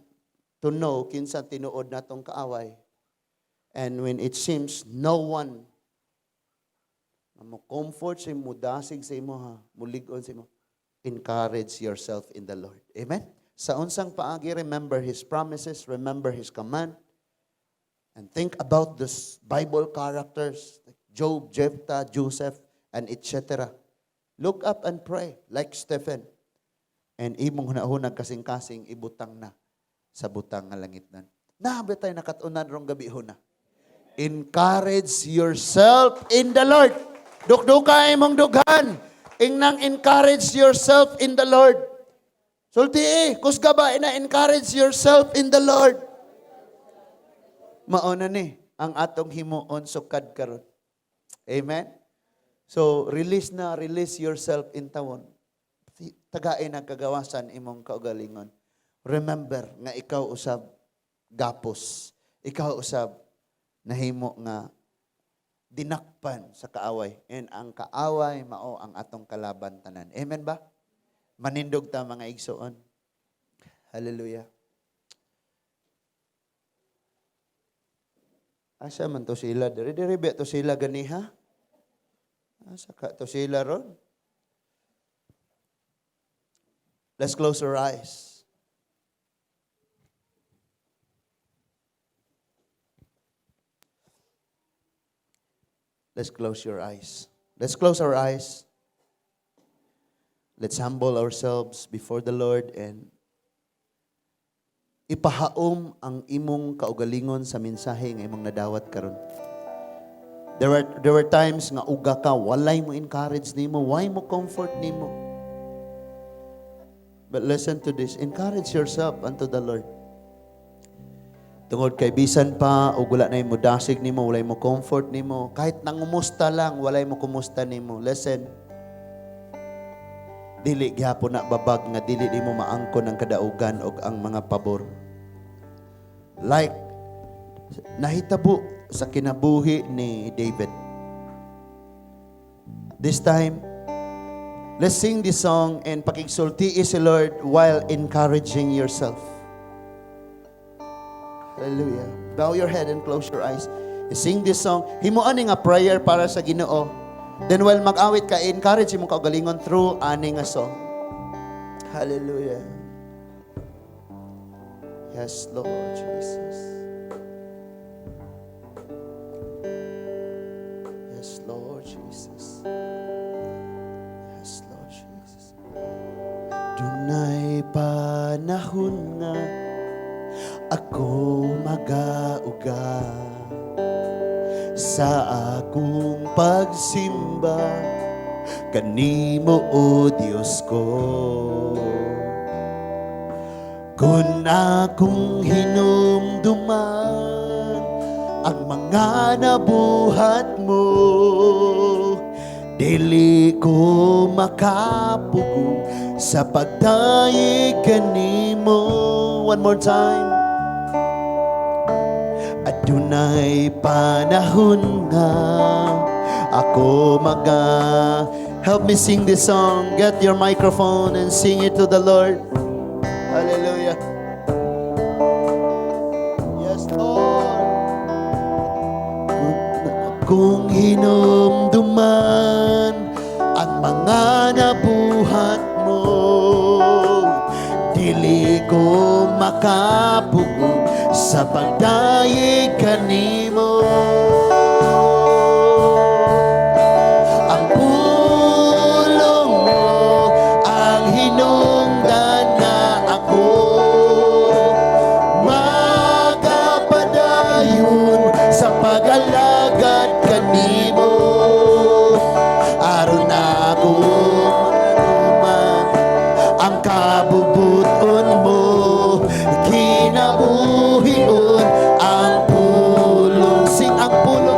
to know kinsa tinuod natong kaaway. And when it seems no one nga mo comfort sa imo, dasig sa imo ha, mulig-on sa imo, encourage yourself in the Lord. Amen? Sa unsang paagi, remember His promises, remember His command, and think about the Bible characters, like Job, Jephthah, Joseph, and etc. Look up and pray, like Stephen. And imong hunahunag kasing-kasing ibutang na sa butang nga langitnan. Naa ba tay nakat-unan rong gabi huna? Encourage yourself in the Lord. Dukduka imong dughan. Ingnang encourage yourself in the Lord. Sulti eh, kusga ba ina, encourage yourself in the Lord. Mauna ni ang atong himuon sukad karon. Amen? So, release na, release yourself in tawon. Tagain ang kagawasan imong kaugalingon. Remember nga ikaw usab gapos. Ikaw usab nahimo nga dinakpan sa kaaway. And ang kaaway mao ang atong kalaban tanan. Amen ba? Manindog ta, mga igsoon. Hallelujah. Asa man to sila? Diri diri ba to sila ganiha? Asa ka to sila ron? Let's close our eyes. Let's close your eyes. Let's close our eyes. Let's humble ourselves before the Lord and ipahaom ang imong kaugalingon sa mensahe nga imong nadawat karon. There were times nga uga ka, walay mo encourage nimo, way mo comfort nimo. But listen to this, encourage yourself unto the Lord. Tungod kay bisan pa og wala na mo dasig nimo, walay mo comfort nimo, kahit nangumusta lang, walay mo kumusta nimo. Listen. Dili gihapon na babag nga dili nimo maangkon ang kadaugan og ang mga pabor. Like nahitabo sa kinabuhi ni David. This time, let's sing this song and pakigsultii si Lord while encouraging yourself. Hallelujah. Bow your head and close your eyes. Sing this song. Himo ani nga prayer para sa Ginoo. Then while mag-awit ka, encourage imong kaugalingon through ani nga song. Hallelujah. Yes, Lord Jesus. Yes, Lord Jesus. Yes, Lord Jesus. Dunay panahon nga ako magauga sa akong pagsimba kanimo, O Dios ko. Kung akong hinumduman ang mga nabuhat mo, dili ko makapugong sa pagdayeg kanimo. One more time. Adunay panahon nga ako maga. Help me sing this song. Get your microphone and sing it to the Lord. Hallelujah. Yes, Lord. Kung hinumduman ang mga nabuhat mo, dili ko makapugong sa pagdayeg kanimo. Ang pulong mo ang hinungdan na ako magapadayon sa pag-alagad kanimo, aron ako matuman ang kabubuton mo, kinabuhion ang pulong. Sing ang pulong.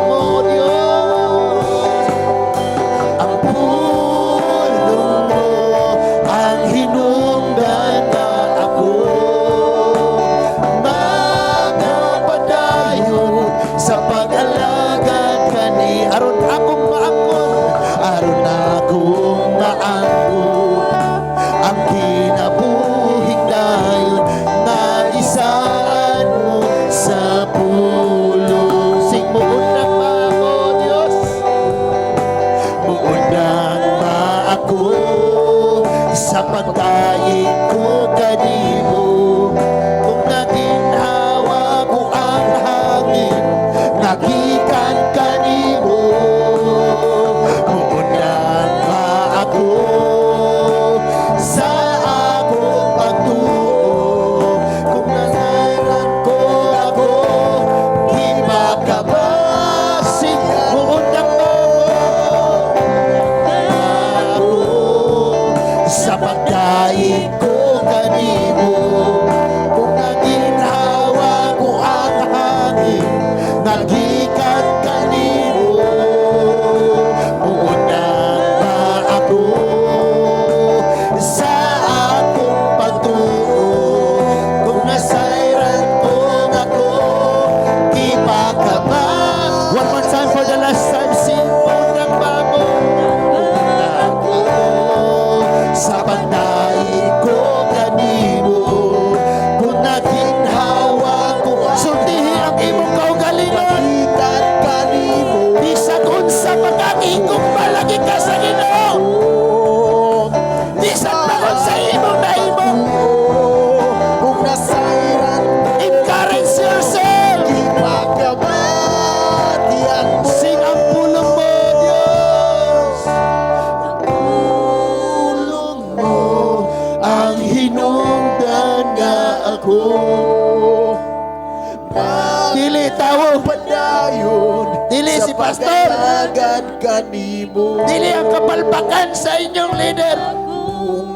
tawo. Padayon Dili sa si pastor. pag-alagad kanimo. Dili ang kapalpakan sa inyong leader.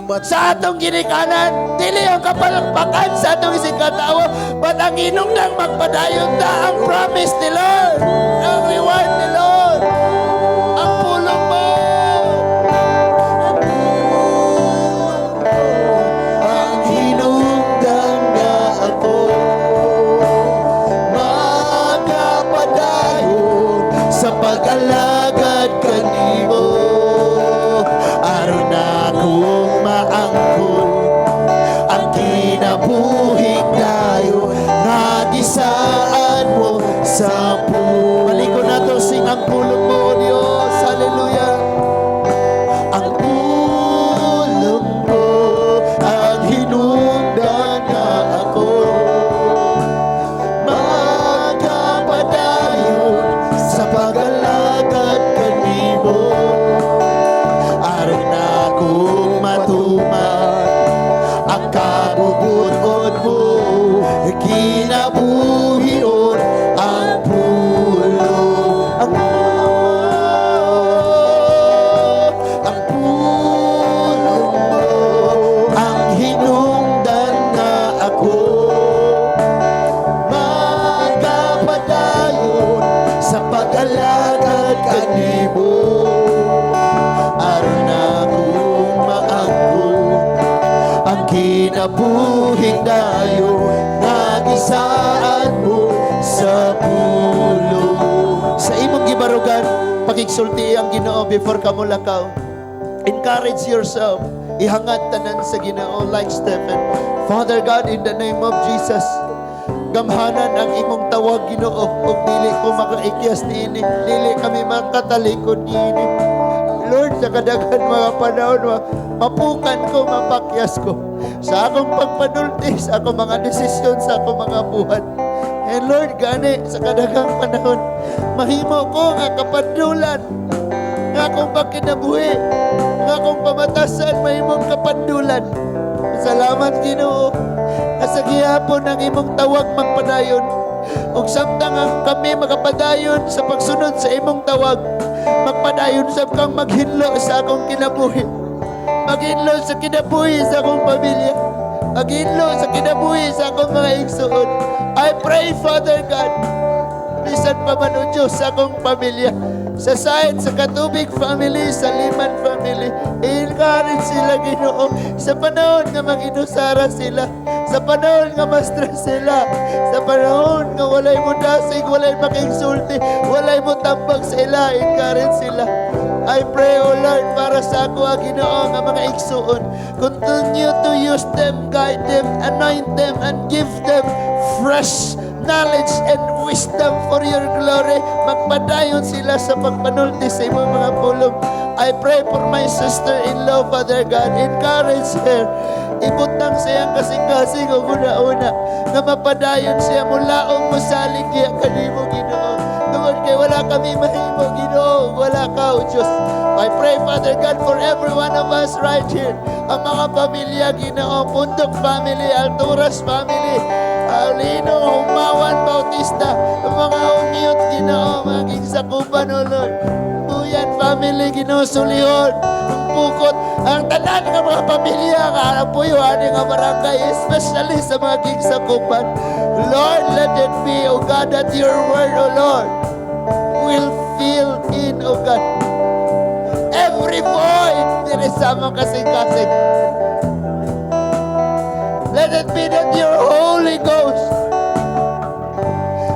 Kung Sa atong ginikanan, dili ang kapalpakan sa atong isigkatawo, but ang hinungdang magpadayon ta ang promise ni Lord, ang reward ni Lord, ang pulong mo. Ang hinungdan nga ako makapadayon sa pag-alagad kanimo, aron akong maangkon ang kinabuhing dayon nga gisaan mo sa pulong. Balikon nato, sing ang pulong mo, O Diyos. Hallelujah. Ang pulong mo ang hinungdan nga ako makapadayon sa pag-alagad kanimo, aron akong matuman ang kabubut-on mo, kinabuhion ang pulong, ang pulong mo, ang pulong mo ang hinungdan nga ako makapadayon sa pag-alagad kanimo, aron akong maangkon ang kinabuhing dayon nga gisaan mo sa pulong. Sa imong gibarugan, pakigsulti ang Ginoo before ka mulakaw. Encourage yourself. Ihangad tanan sa Ginoo like Stephen. Father God, in the name of Jesus, gamhanan ang imong tawag, Ginoo, ug dili ko makaikyas niini, dili kami makatalikod niini. Lord, sa kadaghan mga panahon, mapukan ko, mapakyas ko sa akong pagpadulti, sa akong mga desisyon, sa akong mga buhat. And Lord, gani, sa kadaghang panahon, mahimo ko nga kapandulan, nga akong pagkinabuhi, nga akong pamatasan, mahimong kapandulan. Salamat, Ginoo, nga sa gihapon ang imong tawag magpadayon. Ug samtang ang kami makapadayon sa pagsunod sa imong tawag, magpadayon sab kang maghinlo sa akong kinabuhi. Maghinlo sa kinabuhi sa akong pamilya. Maghinlo sa kinabuhi sa akong mga igsuon. I pray, Father God, bisan pa man, O Diyos, sa akong pamilya, sa side, sa Katubig family, sa Liman family, encourage sila, Ginoo, sa panahon nga manginusara sila, sa panahon nga ma-stress sila, sa panahon nga walay mo dasig, walay makigsulti, walay mo tambag sa ila, encourage sila. I pray, O Lord, para sa ako, ang Ginoo, nga mga igsuon. Continue to use them, guide them, anoint them, and give them fresh knowledge and wisdom for your glory. Magpadayon sila sa pagpanulti sa imong mga pulong. I pray for my sister-in-law, Father God. Encourage her. Ibutang siyang kasing-kasing o una-una nga mapadayon siya mulaom mosalig diha kanimo, Ginoo. Tungod kay wala kami mahimo, Ginoo, wala ka, O Diyos. I pray, Father God, for every one of us right here. Ang mga pamilya, Ginoo, Pundok family, Alturas family, Alino, Humawan, Bautista, ang mga umiyot, Ginoo, maging sakupan, O Lord. Buyan family, Ginoo, Sulihon, ang Pukot, ang tanan nga mga pamilya, nga ang puyo, ani nga barangay, especially sa mga gingsakupan. Lord, let it be, O God, that your word, O Lord, will fill in, O God, every void diri sa among kasing-kasing. Let it be that your Holy Ghost,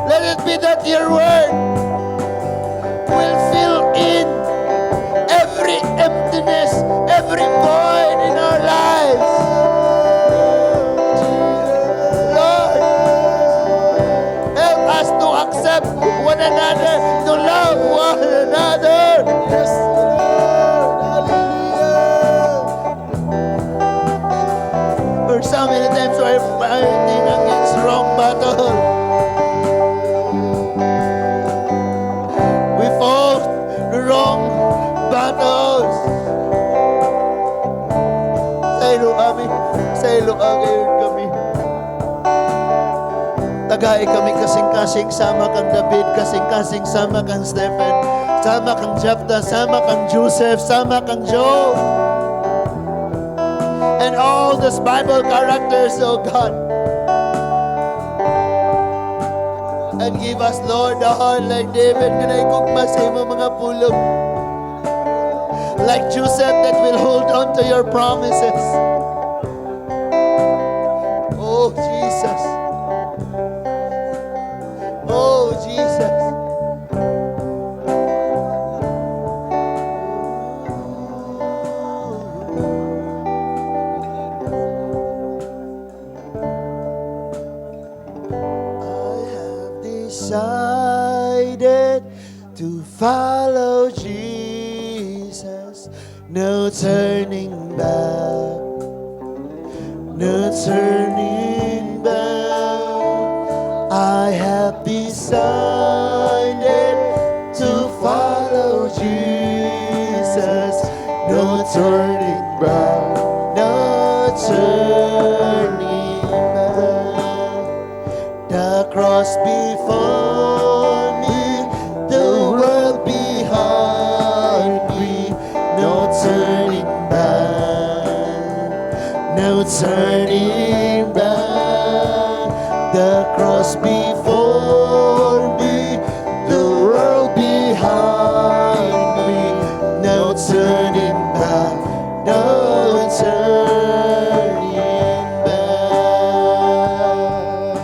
let it be that your word will fill in every emptiness, every void in our lives. Lord, help us to accept one another, to love one another. Yes, Lord. Hallelujah. For so many times we are fighting against wrong battle. Tagai kami kasing-kasing sama kang David, kasing-kasing sama kang Stephen, sama kang Jephthah, sama kang Joseph, sama kang Job. And all these Bible characters, oh God. And give us, Lord, a heart like David nga naigugma sa imong mga pulong. Like Joseph that will hold on to your promises. Oh, Jesus. Oh, Jesus. I have decided to follow Jesus. No turning back. No turning back. I have decided to follow Jesus. No turning back. No turning back. The cross before me, the world behind me. No turning back. No turning back. The cross before me, the world behind me. No turning back. No turning back.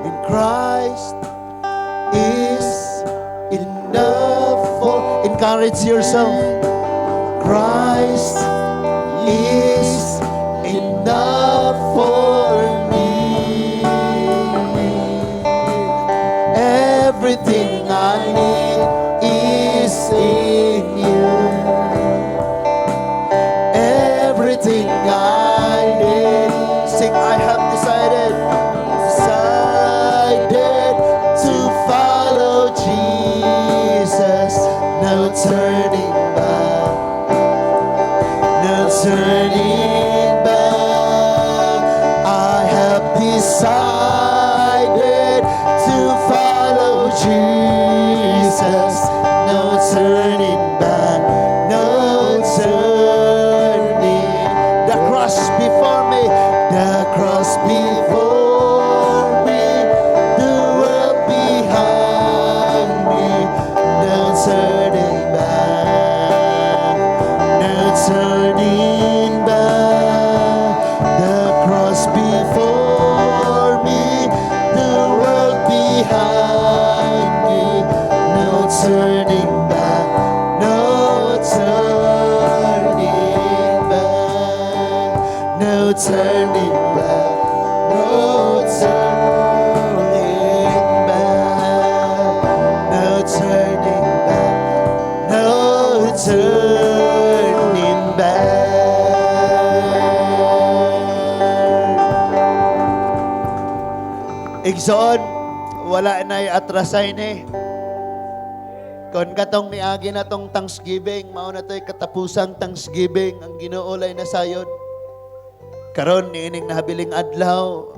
In Christ is enough for. Encourage yourself. Christ is enough for me. Everything I need is in you. Everything I need. Sing, "I have decided. Decided to follow Jesus." No turning back. No turning back. I have decided to follow Jesus. No turning back. No turning. The cross before me. The cross before me. The world behind me. No turning back. No turning back. The cross before me. The world behind me. No turning back. No turning back. No turning back. No turning back. No turning back. No turning back. Igsoon, wala na'y atrasay ni. Kon katong niagi na tong Thanksgiving, mao na to'y katapusang Thanksgiving, ang Ginoo lay nasayod. Karon niining nahabiling adlaw,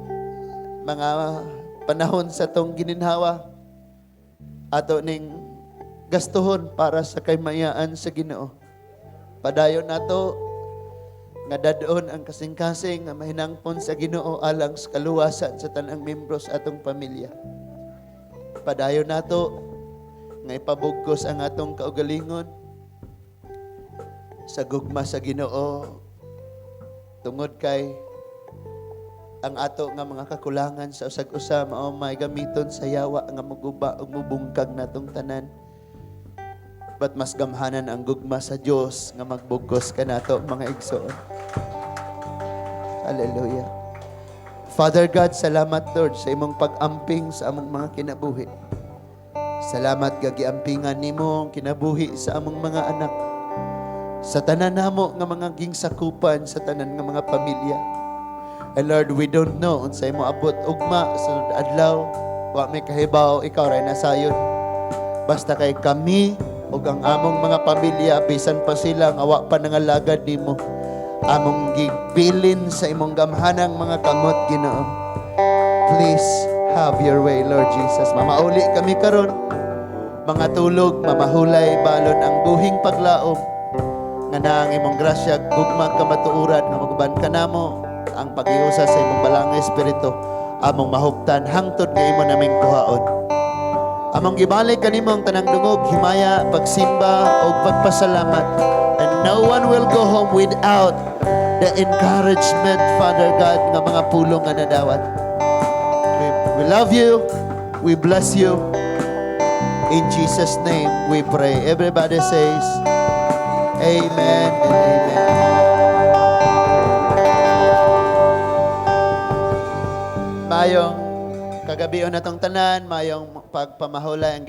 mga panahon sa tong gininhawa, ato ning gastuhon para sa kaymayaan sa Ginoo. Padayon nato nga dadon ang kasing-kasing nga mahinangpon sa Ginoo alang sa kaluwasan sa tanang membro sa atong pamilya. Padayon nato nga ipabugkos ang atong kaugalingon sa gugma sa Ginoo tungod kay ang ato nga mga kakulangan sa usag-usa mao may gamiton sa yawa nga muguba ug mubungkag natong tanan. But mas gamhanan ang gugma sa Dios nga magbugkos kanato, mga igsoon. Hallelujah. Father God, salamat, Lord, sa imong pag-amping sa among mga kinabuhi. Salamat nga giampingan nimo ang kinabuhi sa among mga anak. Sa tanan namo nga mga gingsakupan, sa tanan nga mga pamilya. And Lord, we don't know unsay mo abot ugma sa adlaw. Wa may kahibaw, ikaw ray nasayon. Basta kay kami ug ang among mga pamilya, bisan pa sila nga wa pa nangalagad nimo, among gibilin sa imong gamhanang mga kamot, Ginoo. Please Have your way, Lord Jesus. Mamauli kami karon. Mga tulog, mamahulay, balon ang buhing paglaom. Nga naa ang imong grasya, gugma, kamatuoran, nga maguban kanamo ang pag-iusa sa imong Balaang Espiritu, among mahuptan hangtod nga imo naming kuhaon. Among gibalik kanimo ang tanang dungog, himaya, pagsimba ug pagpasalamat. And no one will go home without the encouragement, Father God, nga mga pulong nga nadawat. We love you. We bless you. In Jesus' name we pray. Everybody says, "Amen and amen." Mayong kagabion natong tanan, mayong pagpamahulay ang